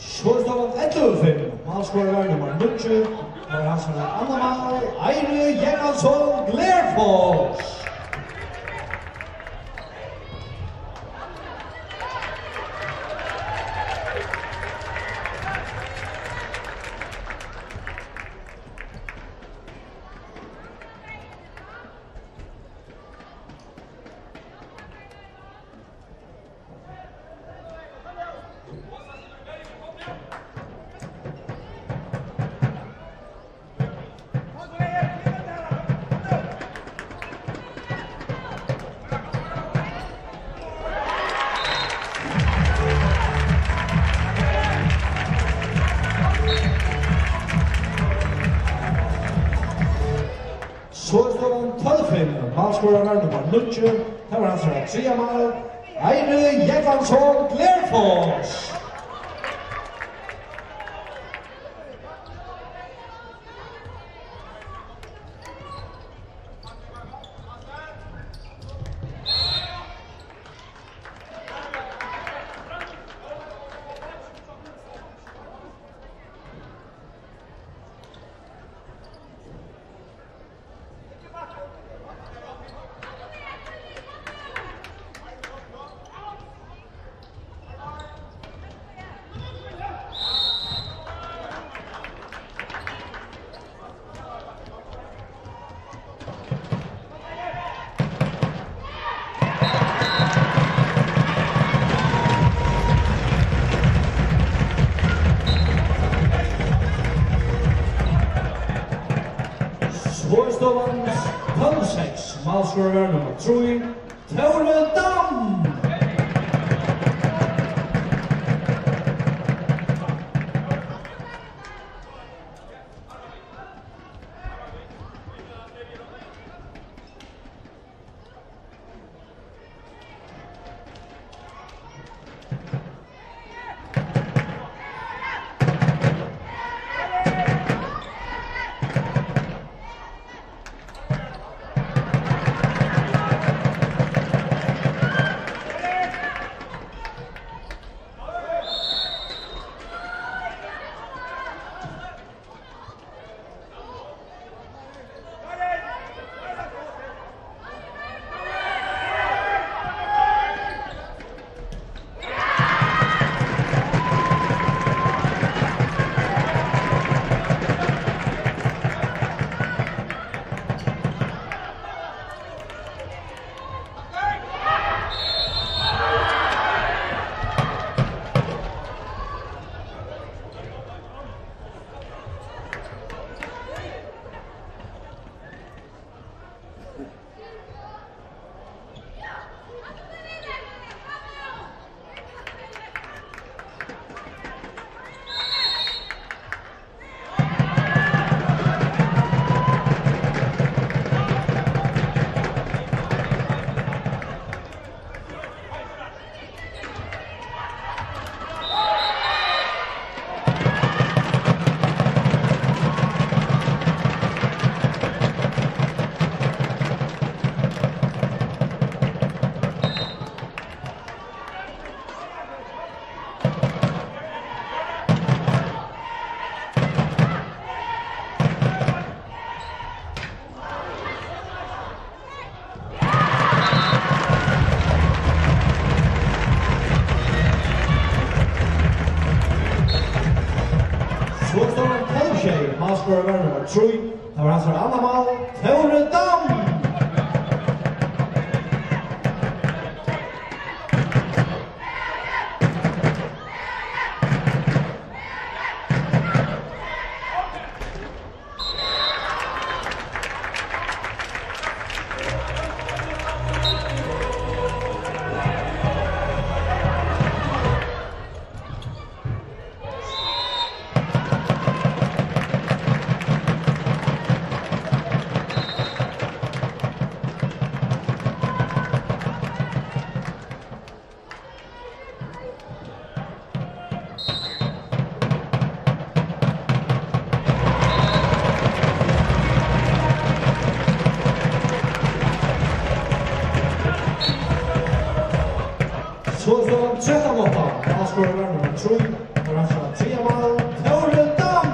So er staðan ellivu fimm. Málskorarar nummar níggju, tað er hansara annað mál, Eiri Jógvansson, Glerfoss. So er staðan tólv fimm. Málskorarar nummar níggju. Tað var hansara triðja mál. Eiri Jógvansson, Glerfoss. So er staðan tólv seks, málskorarar nummar trý, Tórður Dam. Skorar nummar trý. Tað var hansara annað mál. Tóri Dam! So er staðan trettan átta. Málskorarin nummar trý, orange, triðja mál, Tóri Dam.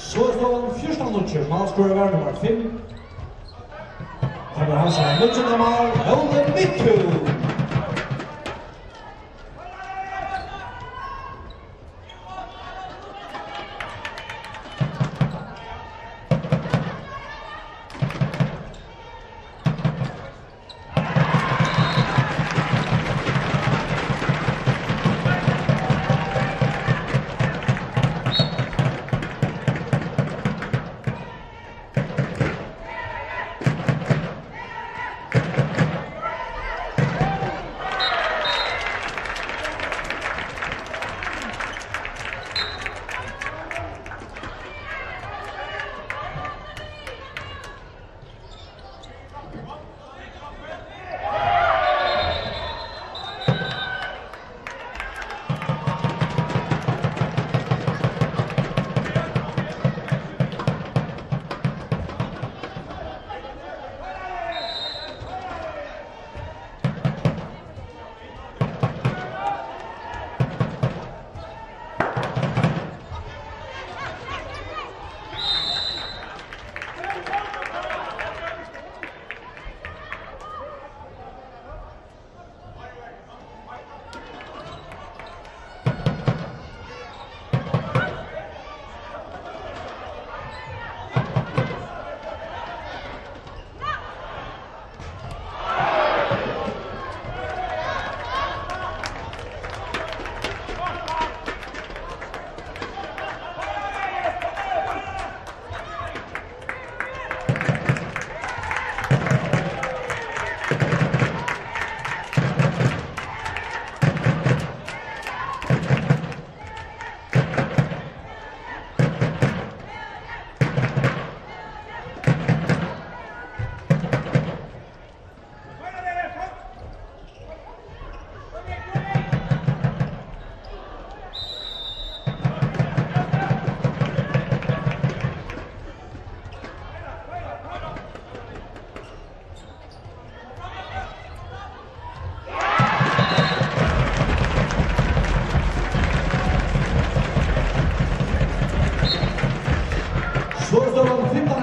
So er staðan fjúrtan níggju, málskorarin var nummar fimm. Tað var hansara níggjunda mál, Óli Midtún.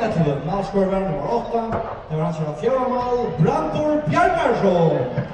Málskorari nummar átta, tað var hansara fjórða mál, Brandur Bjarnarsson.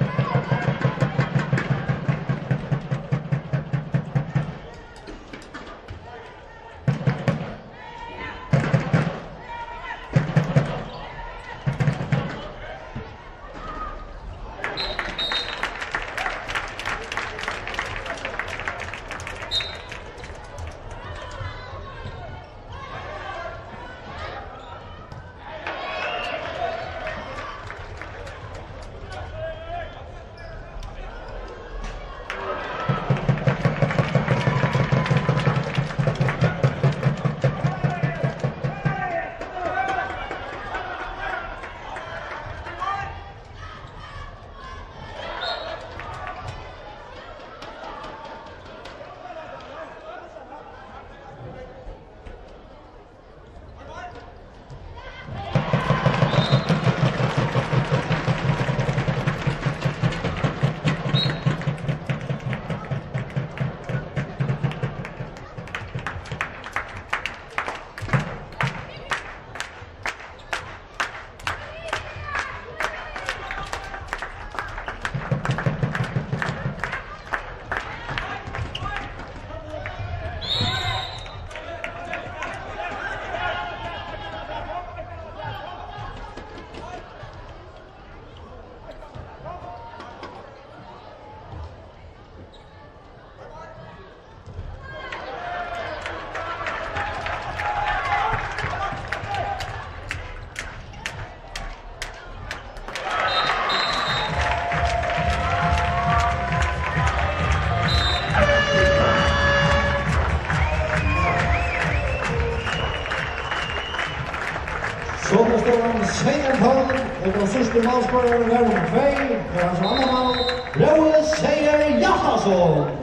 So, nú stóð hann seytjan tólv, og tann síðsti málskorarin var nummar tvey, tað er hansara annað mál, Rói Seyður Hjaltason.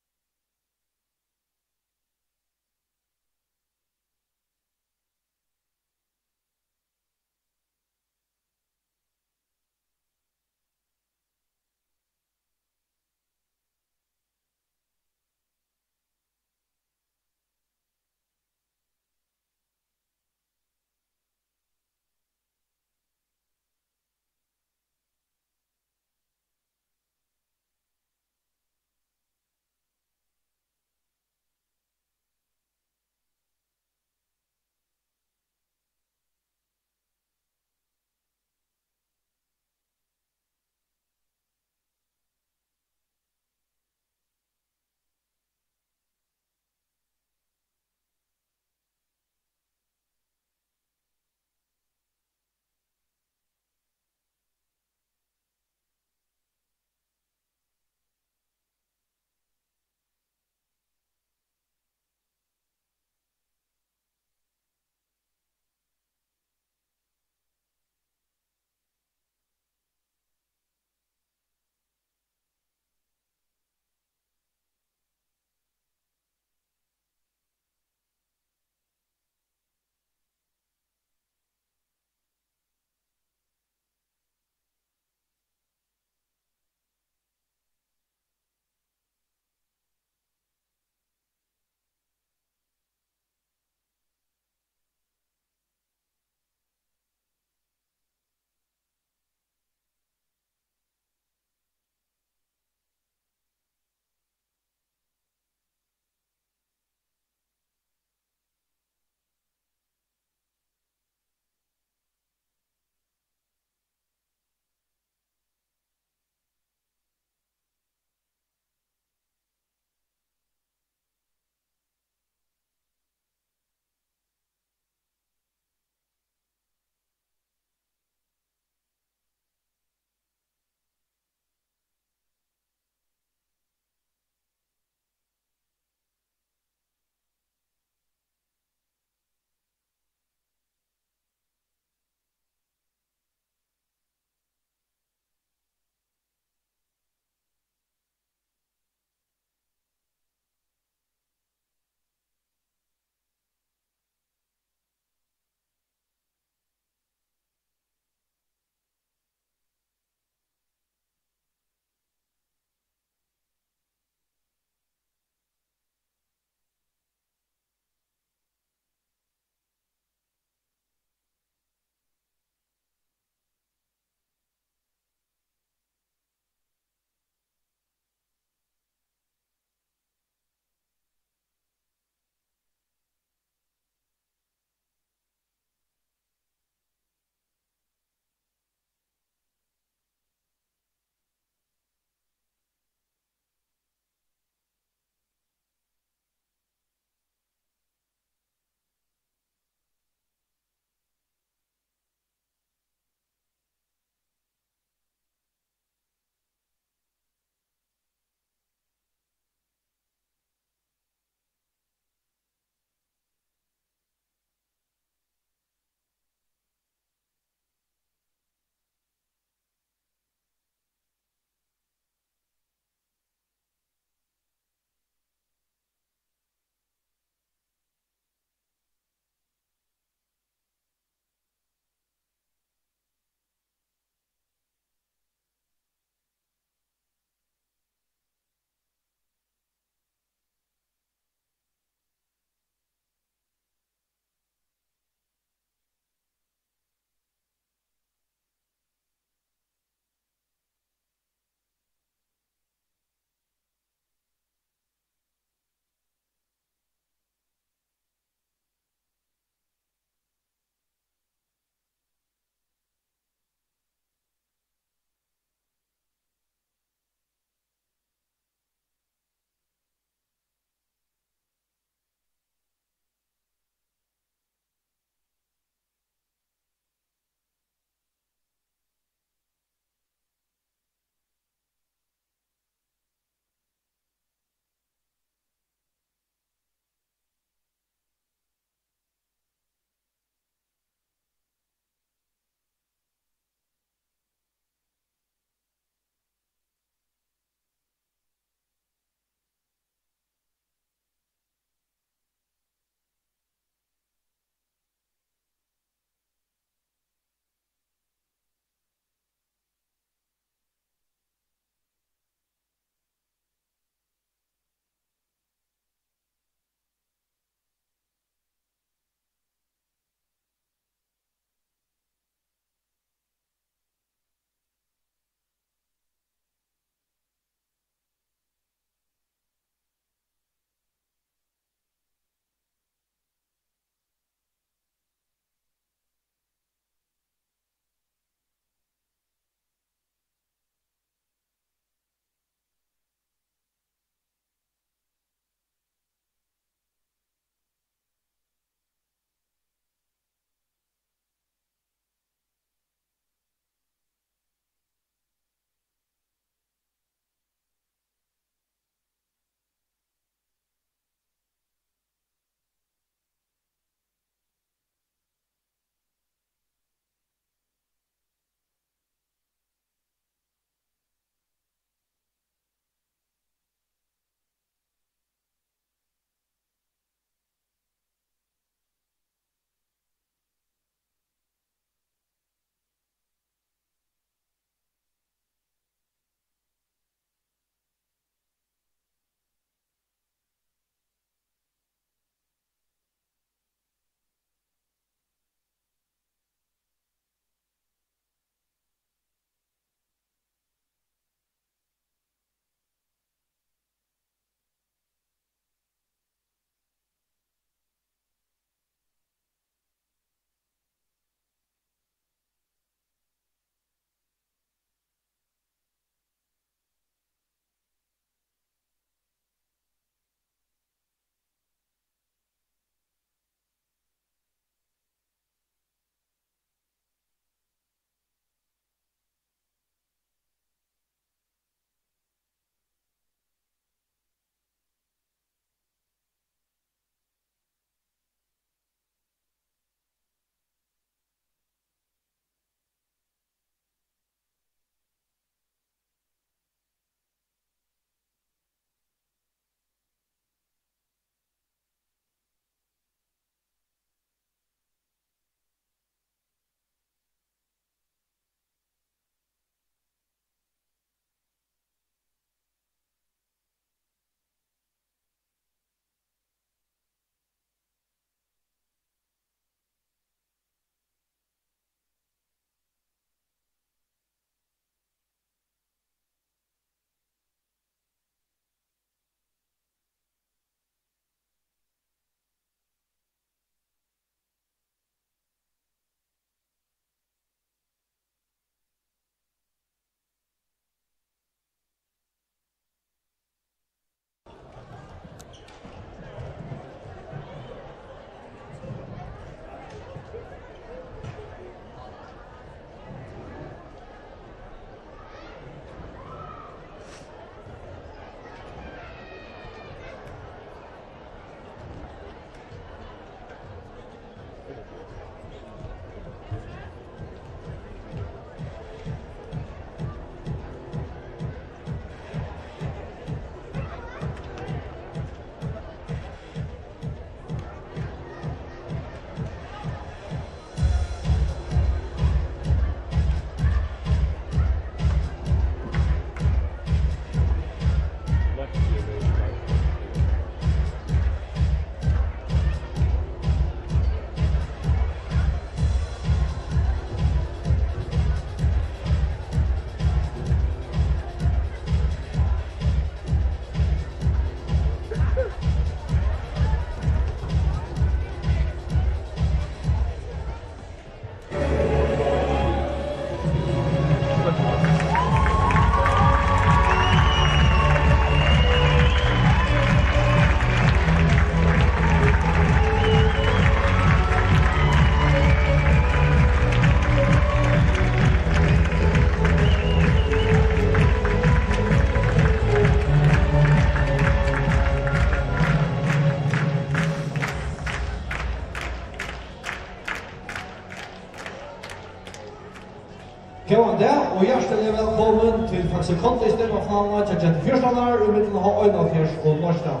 Góðan dag og hjartaliga vælkomin til Faxe Kondi stevnufinaluna hjá Gentu fjúrtan ár í millum H einoghálvfjerðs og Norðstan.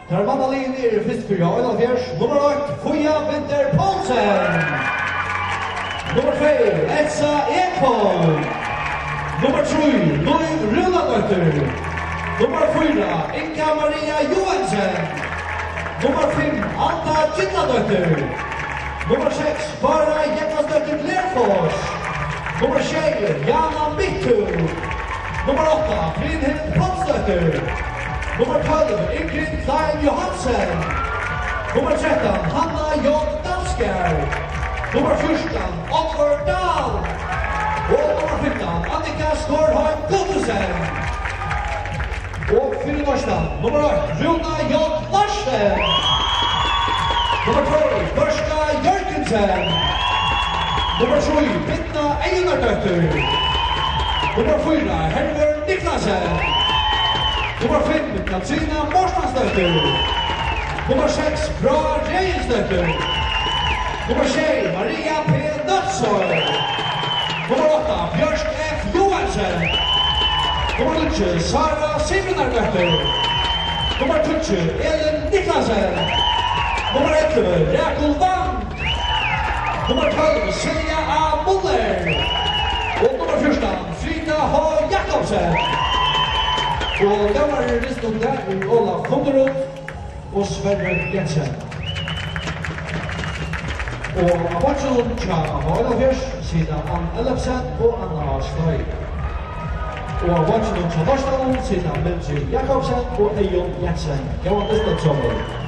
Tær mannaliðini eru fyrst fyri H einoghálvfjerðs, nummar eitt, Fía Winther Poulsen. Nummar tvey, Elsa Ekholm. Nummar trý, Lív Rúnadóttir. Nummar fýra, Inga Maria Joensen. Nummar fimm, Alda Gylladóttir. Nummar seks, Bára Jógvansdóttir Glerfoss. Nummar sjey, Jana Mittún. Nummar átta, Brynhild Pálsdóttir. Nummar tólv, Ingrid Klein Johansen. Nummar trettan, Hanna J. Dalsgaard. Nummar fjúrtan, Oddvør Dahl. Og nummar fimtan, Annika Skårheim Guttormsen. Og fyri Norðstan, nummar eitt, Rúna J. Larsen. Nummar tvey, Børka Jørgensen. Nummar trý, Birna Eyðunardóttir. Nummar fýra, Hervør Niklasen. Nummar fimm, Katrina Mortensdóttir. Nummar seks, Brá Regensdóttir. Nummar sjey, Maria P. Nólsoy. Nummar átta, Bjørk F. Joensen. Nummar níggju, Sara Sigrunardóttir. Nummar tíggju, Elin Niklasen. Nummar ellivu, Rakul Wang. Nummar tólv, Silja A. Muller. Og nummar fjúrtan, Frida H. Jakobsen. Og dómarar í dystinum í dag eru Óla Funderud og Sverre Jensen. Og á beinkinum hjá H einoghálvfjerðs sita Ann Ellefsen og Anna Steig. Og á beinkinum hjá Norðstanum sita Mildrid Jakobsen og Eyðun Jensen. Góðan dystin, somul.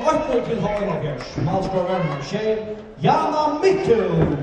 Eitt null til H einogfjøruti. Málskorarar nummar sjey, Jana Midttún.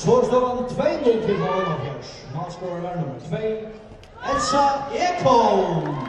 So er støðan tvey null til H einogfjøruti. Málskorarar nummar tvey, Elsa Ekholm.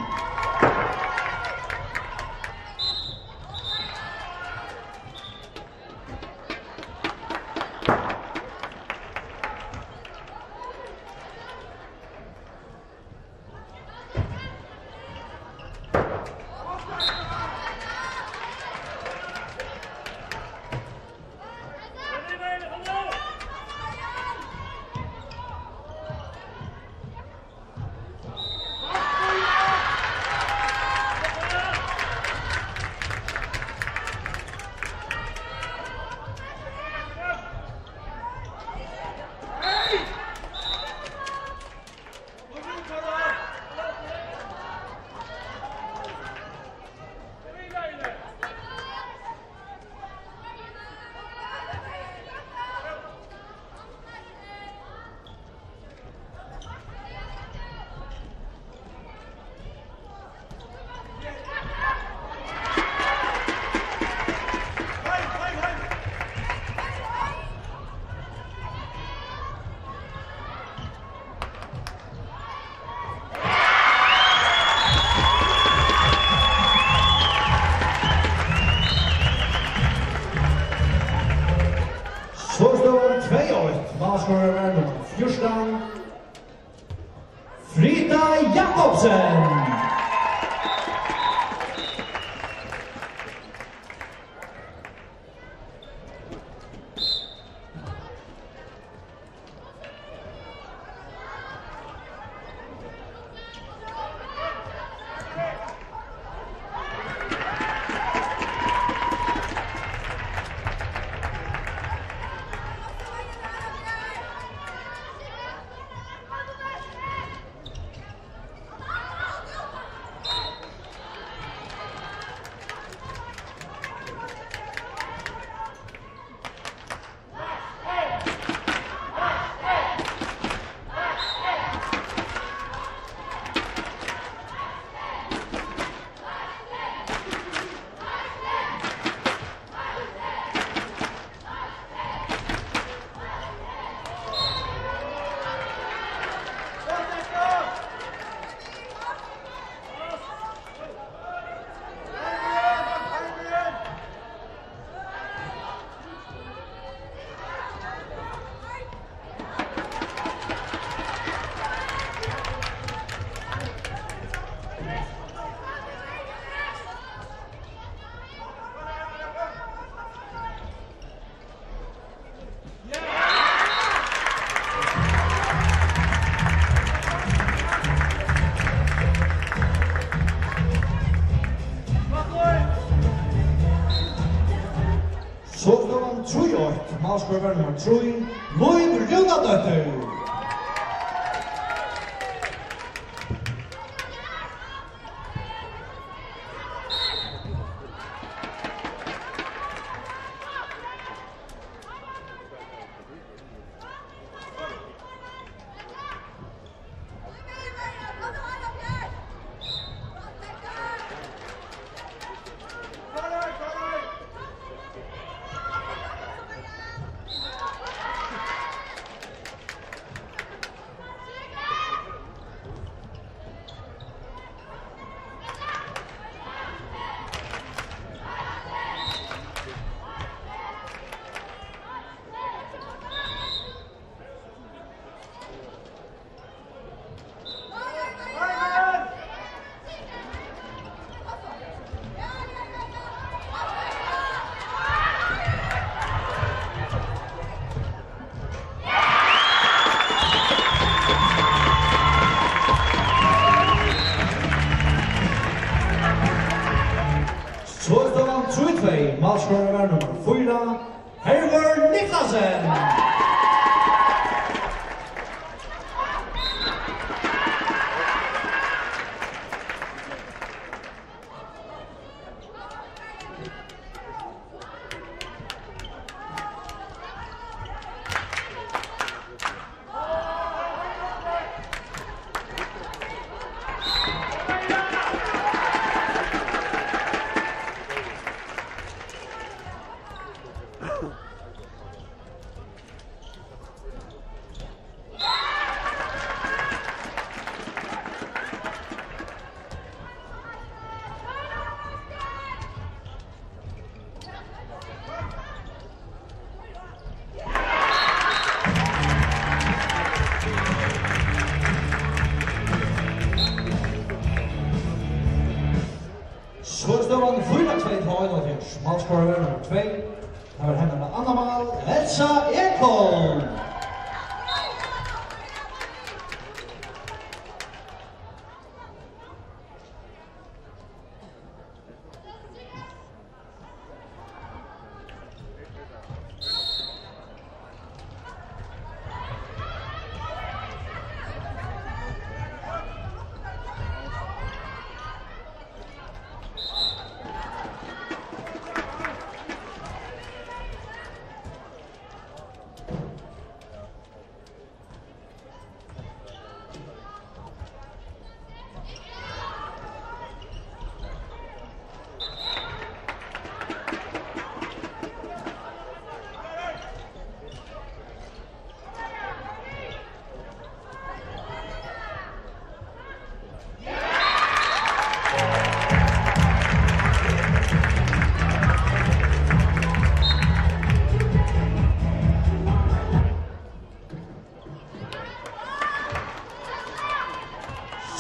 So er støðan tvey eitt. Málskorarar nummar fjúrtan, Frida Jakobsen. So er støðan trý eitt, málskorarar nummar trý, Lív Rúnadóttir. Málskorari var nummar fýra, Hervør Niklasen. So er støðan fýra tvey til Einoghálvfjerðs. Málskorari nummar tvey. Tað var hennara annað mál, Elsa Ekholm.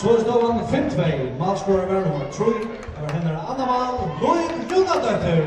So er støðan fimm tvey. Málskorari var nummar trý. Tað var hennara annað mál, Lív Rúnadóttir.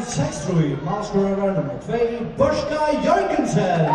Seks trý, málskorarar nummar tvey, Børka Jørgensen.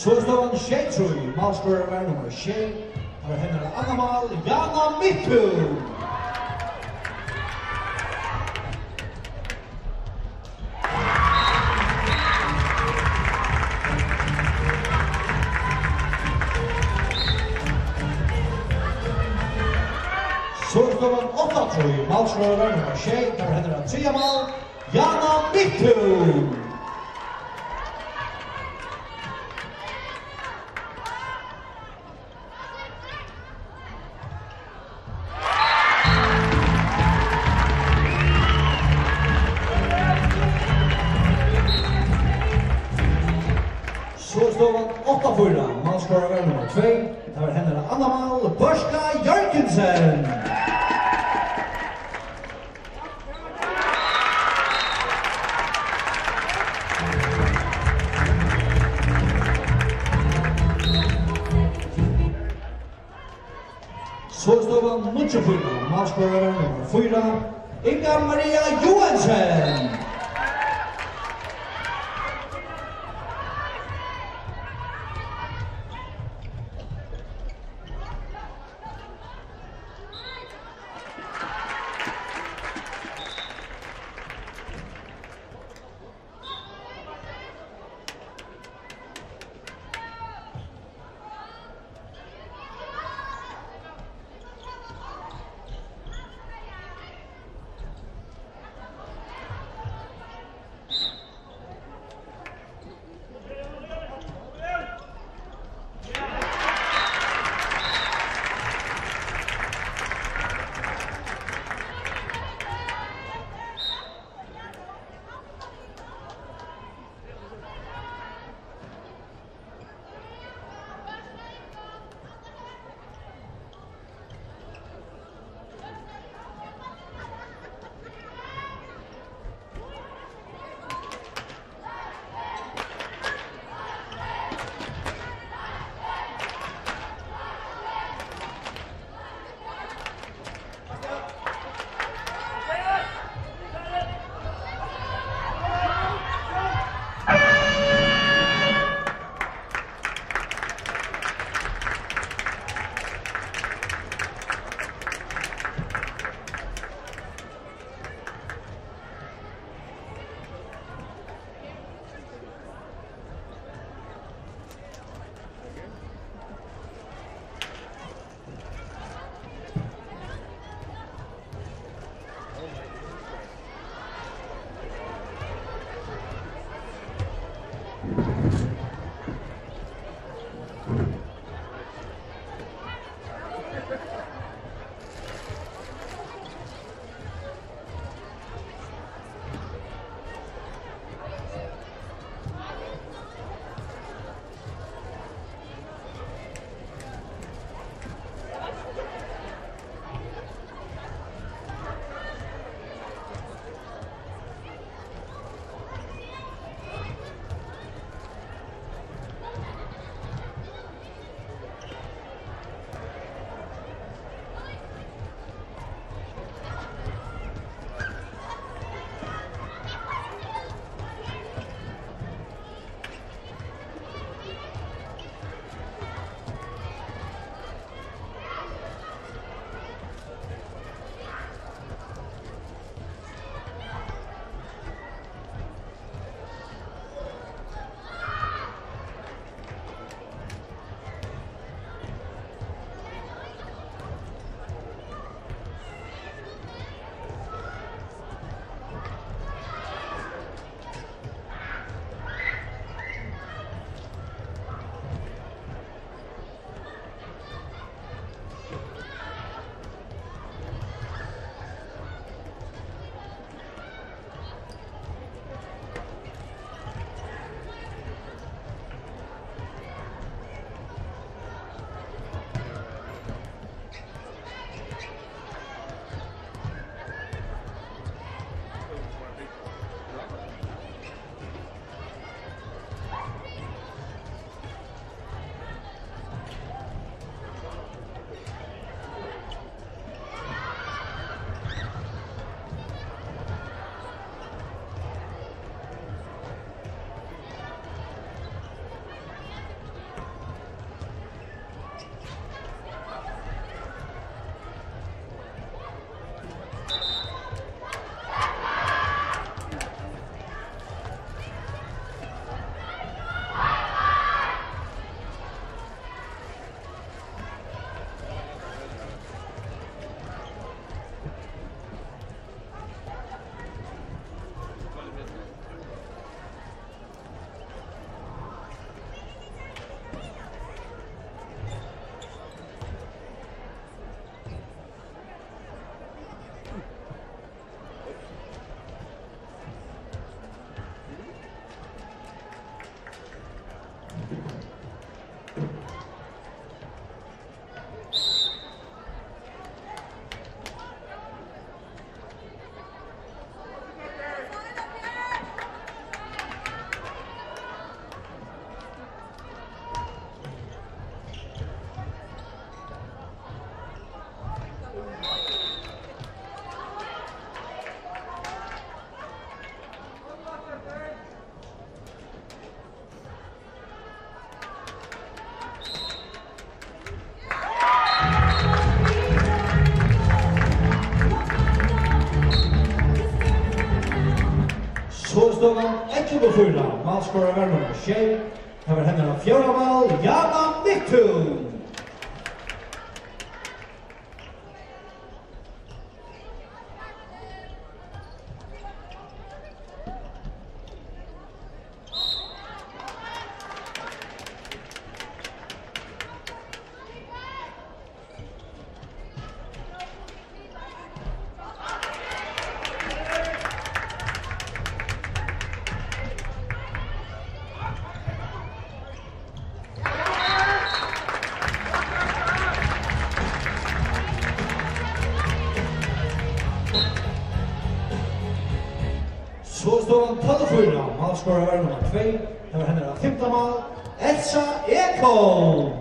So er støðan sjey trý, málskorarar nummar sjey, tað var hennara annað mál, Jana Midttún. So er støðan átta trý, málskorarar nummar sjey, tað var hennara triðja mál, Jana Midttún. So er støðan átta fýra, málskorarar nummar tvey, tað var hennara annað mál, Børka Jørgensen. So er støðan níggju fýra, málskorarar nummar fýra, Inga Maria Joensen. Ellivu fýra, málskorarin var nummar sjey. Tað var hennara fjórða mál, Jana Midttún. So stóð hann tólv fýra, málskorarin var nummar tvey, tað var hennara fimta mál, Elsa Ekholm.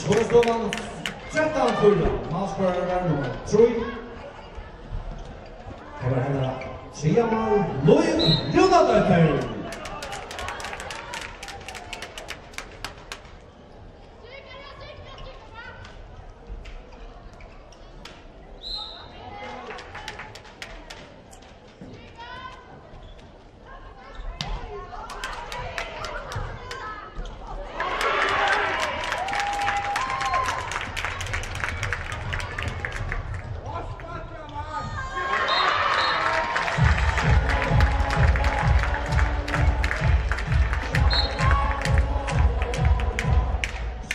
So stóð hann trettan fýra. Málskorarin var nummar trý. Tað var hennara triðja mál, Lív Rúnadóttir.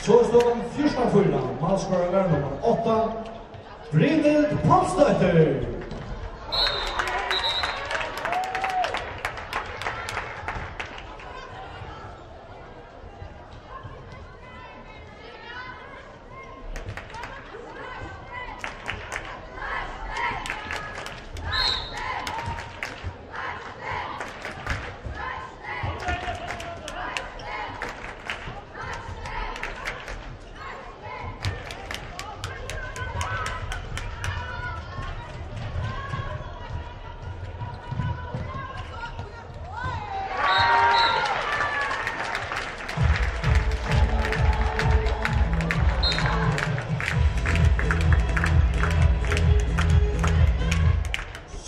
So stóð hann fjúrtan fýra, málskorarin var nummar átta, Brynhild Pálsdóttir.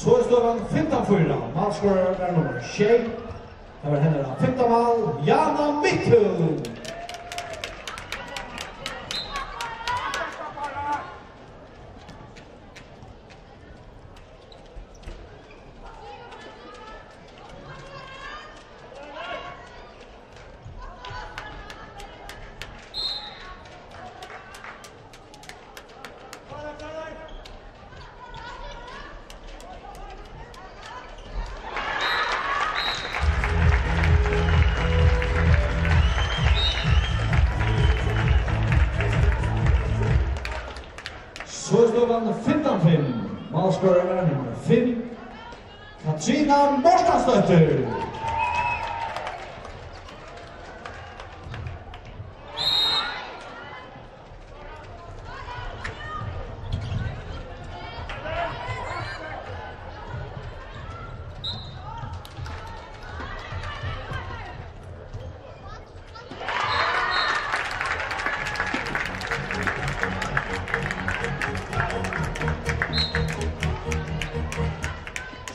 So er støðan fimtan fýra. Málskorarin var nummar sjey. Tað var hennara fimta mál, Jana Midttún. So er støðan fimtan fimm. Málskorarin er nummar fimm, Katrina Mortensdóttir.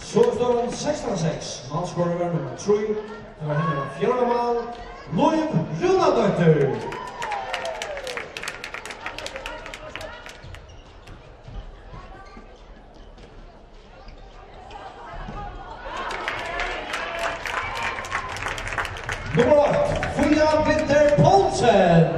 So er støðan sekstan seks. Málskorarin var nummar trý. Tað var hennara fjórða mál. Lív Rúnadóttir. Nummar eitt, Fríða Winther Poulsen.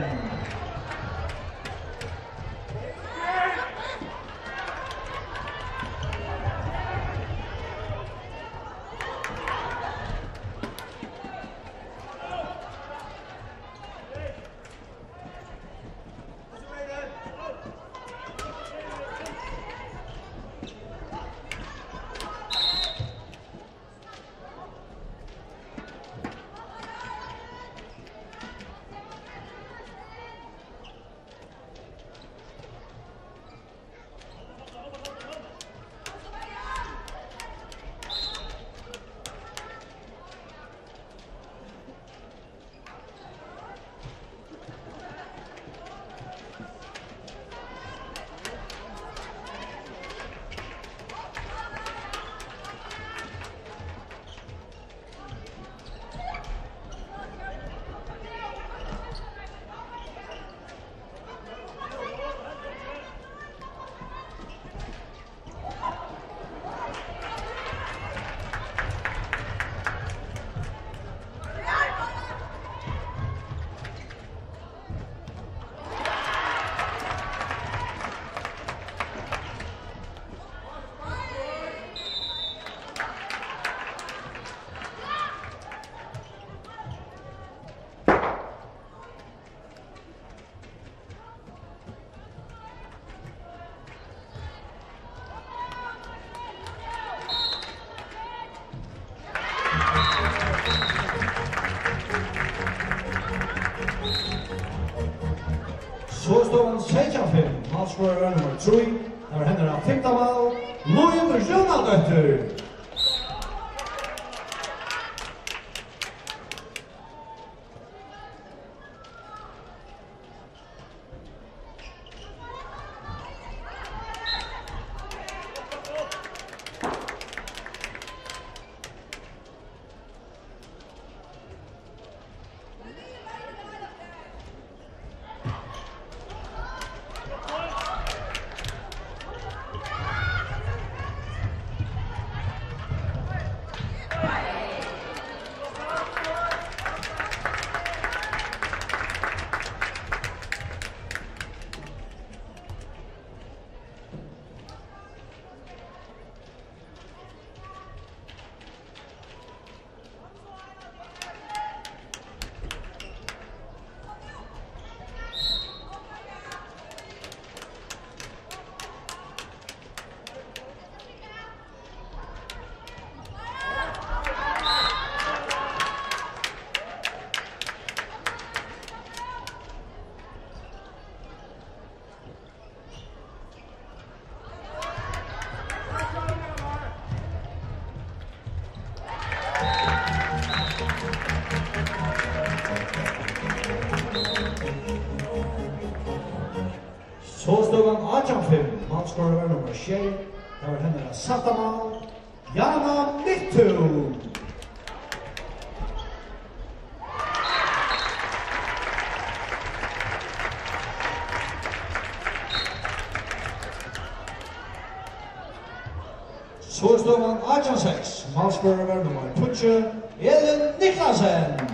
So er støðan seytjan fimm. Málskorarin var nummar trý. Tað var hennara fimta mál. Lív Rúnadóttir. So støðan átjan fimm, málskorarin var nummar sjey, tað var hennara sætta mál, Jana Midttún. So er støðan átjan seks. Málskorarin var nummar tíggju, Elin Niklasen.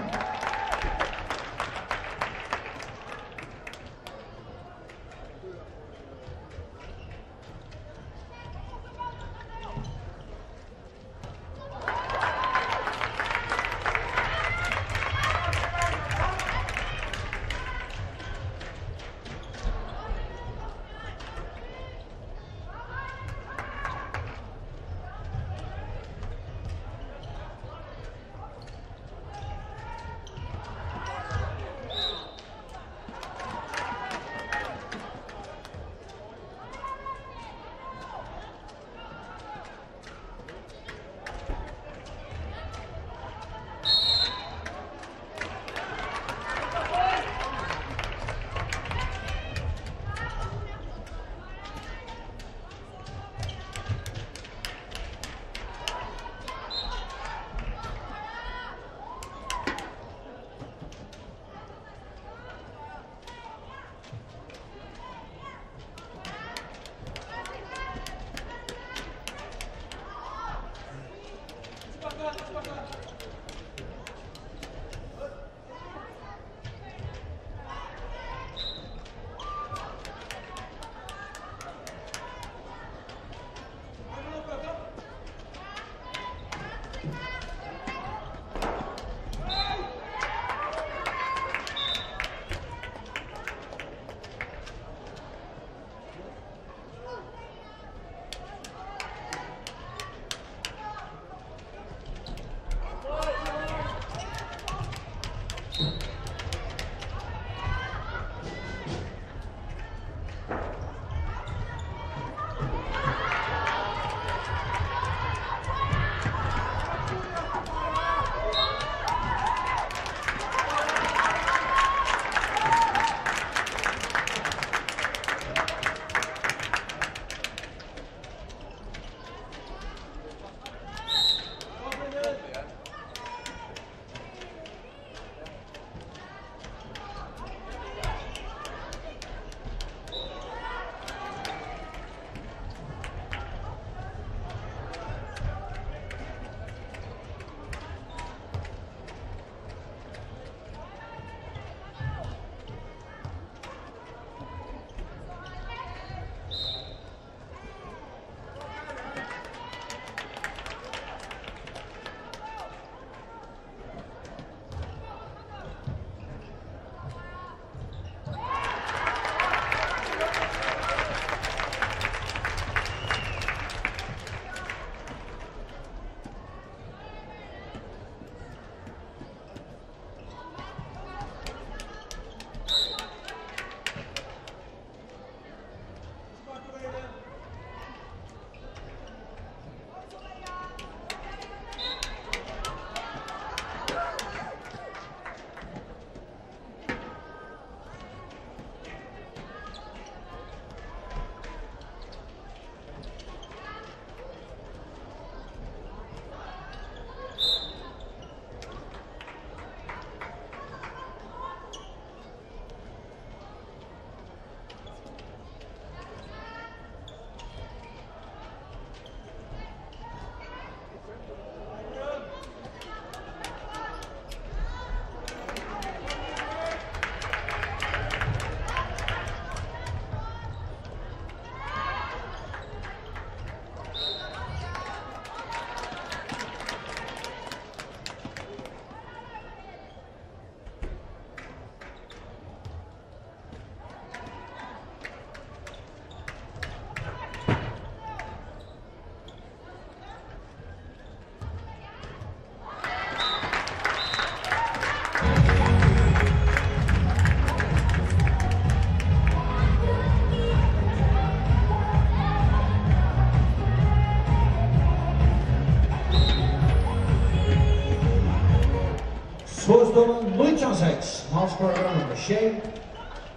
So er støðan nítjan seks, málskorari nummar sjey.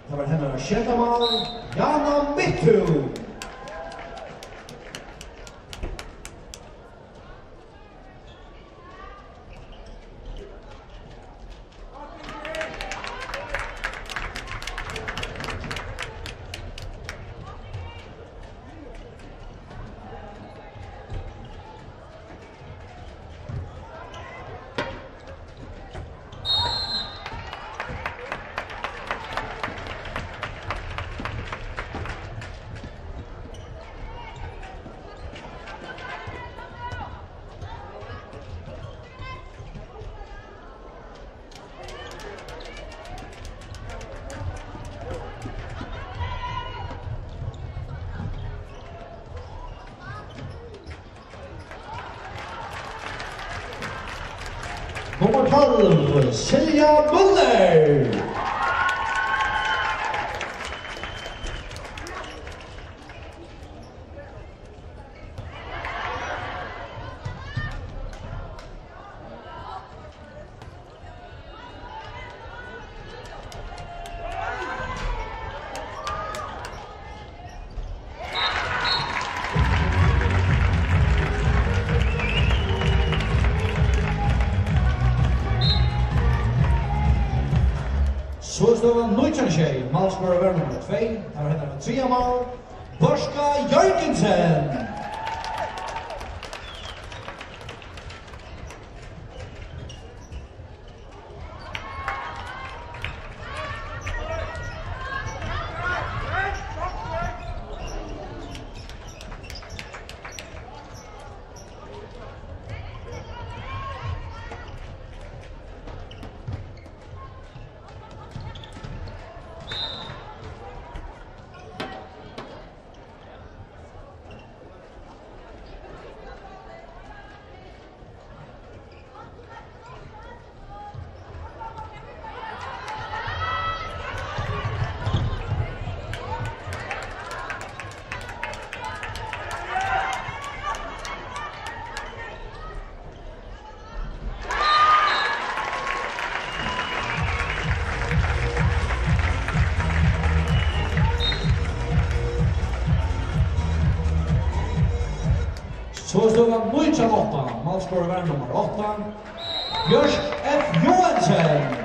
Tað var hennara sjeynda mál, Jana Midttún. Nummar tólv, Silja Møller. So er støðan nítjan sjey, málskorari var nummar tvey, tað var hennara triðja mál, Børka Jørgensen. Nítjan átta, málskorarin var nummar átta, Bjørk F. Joensen.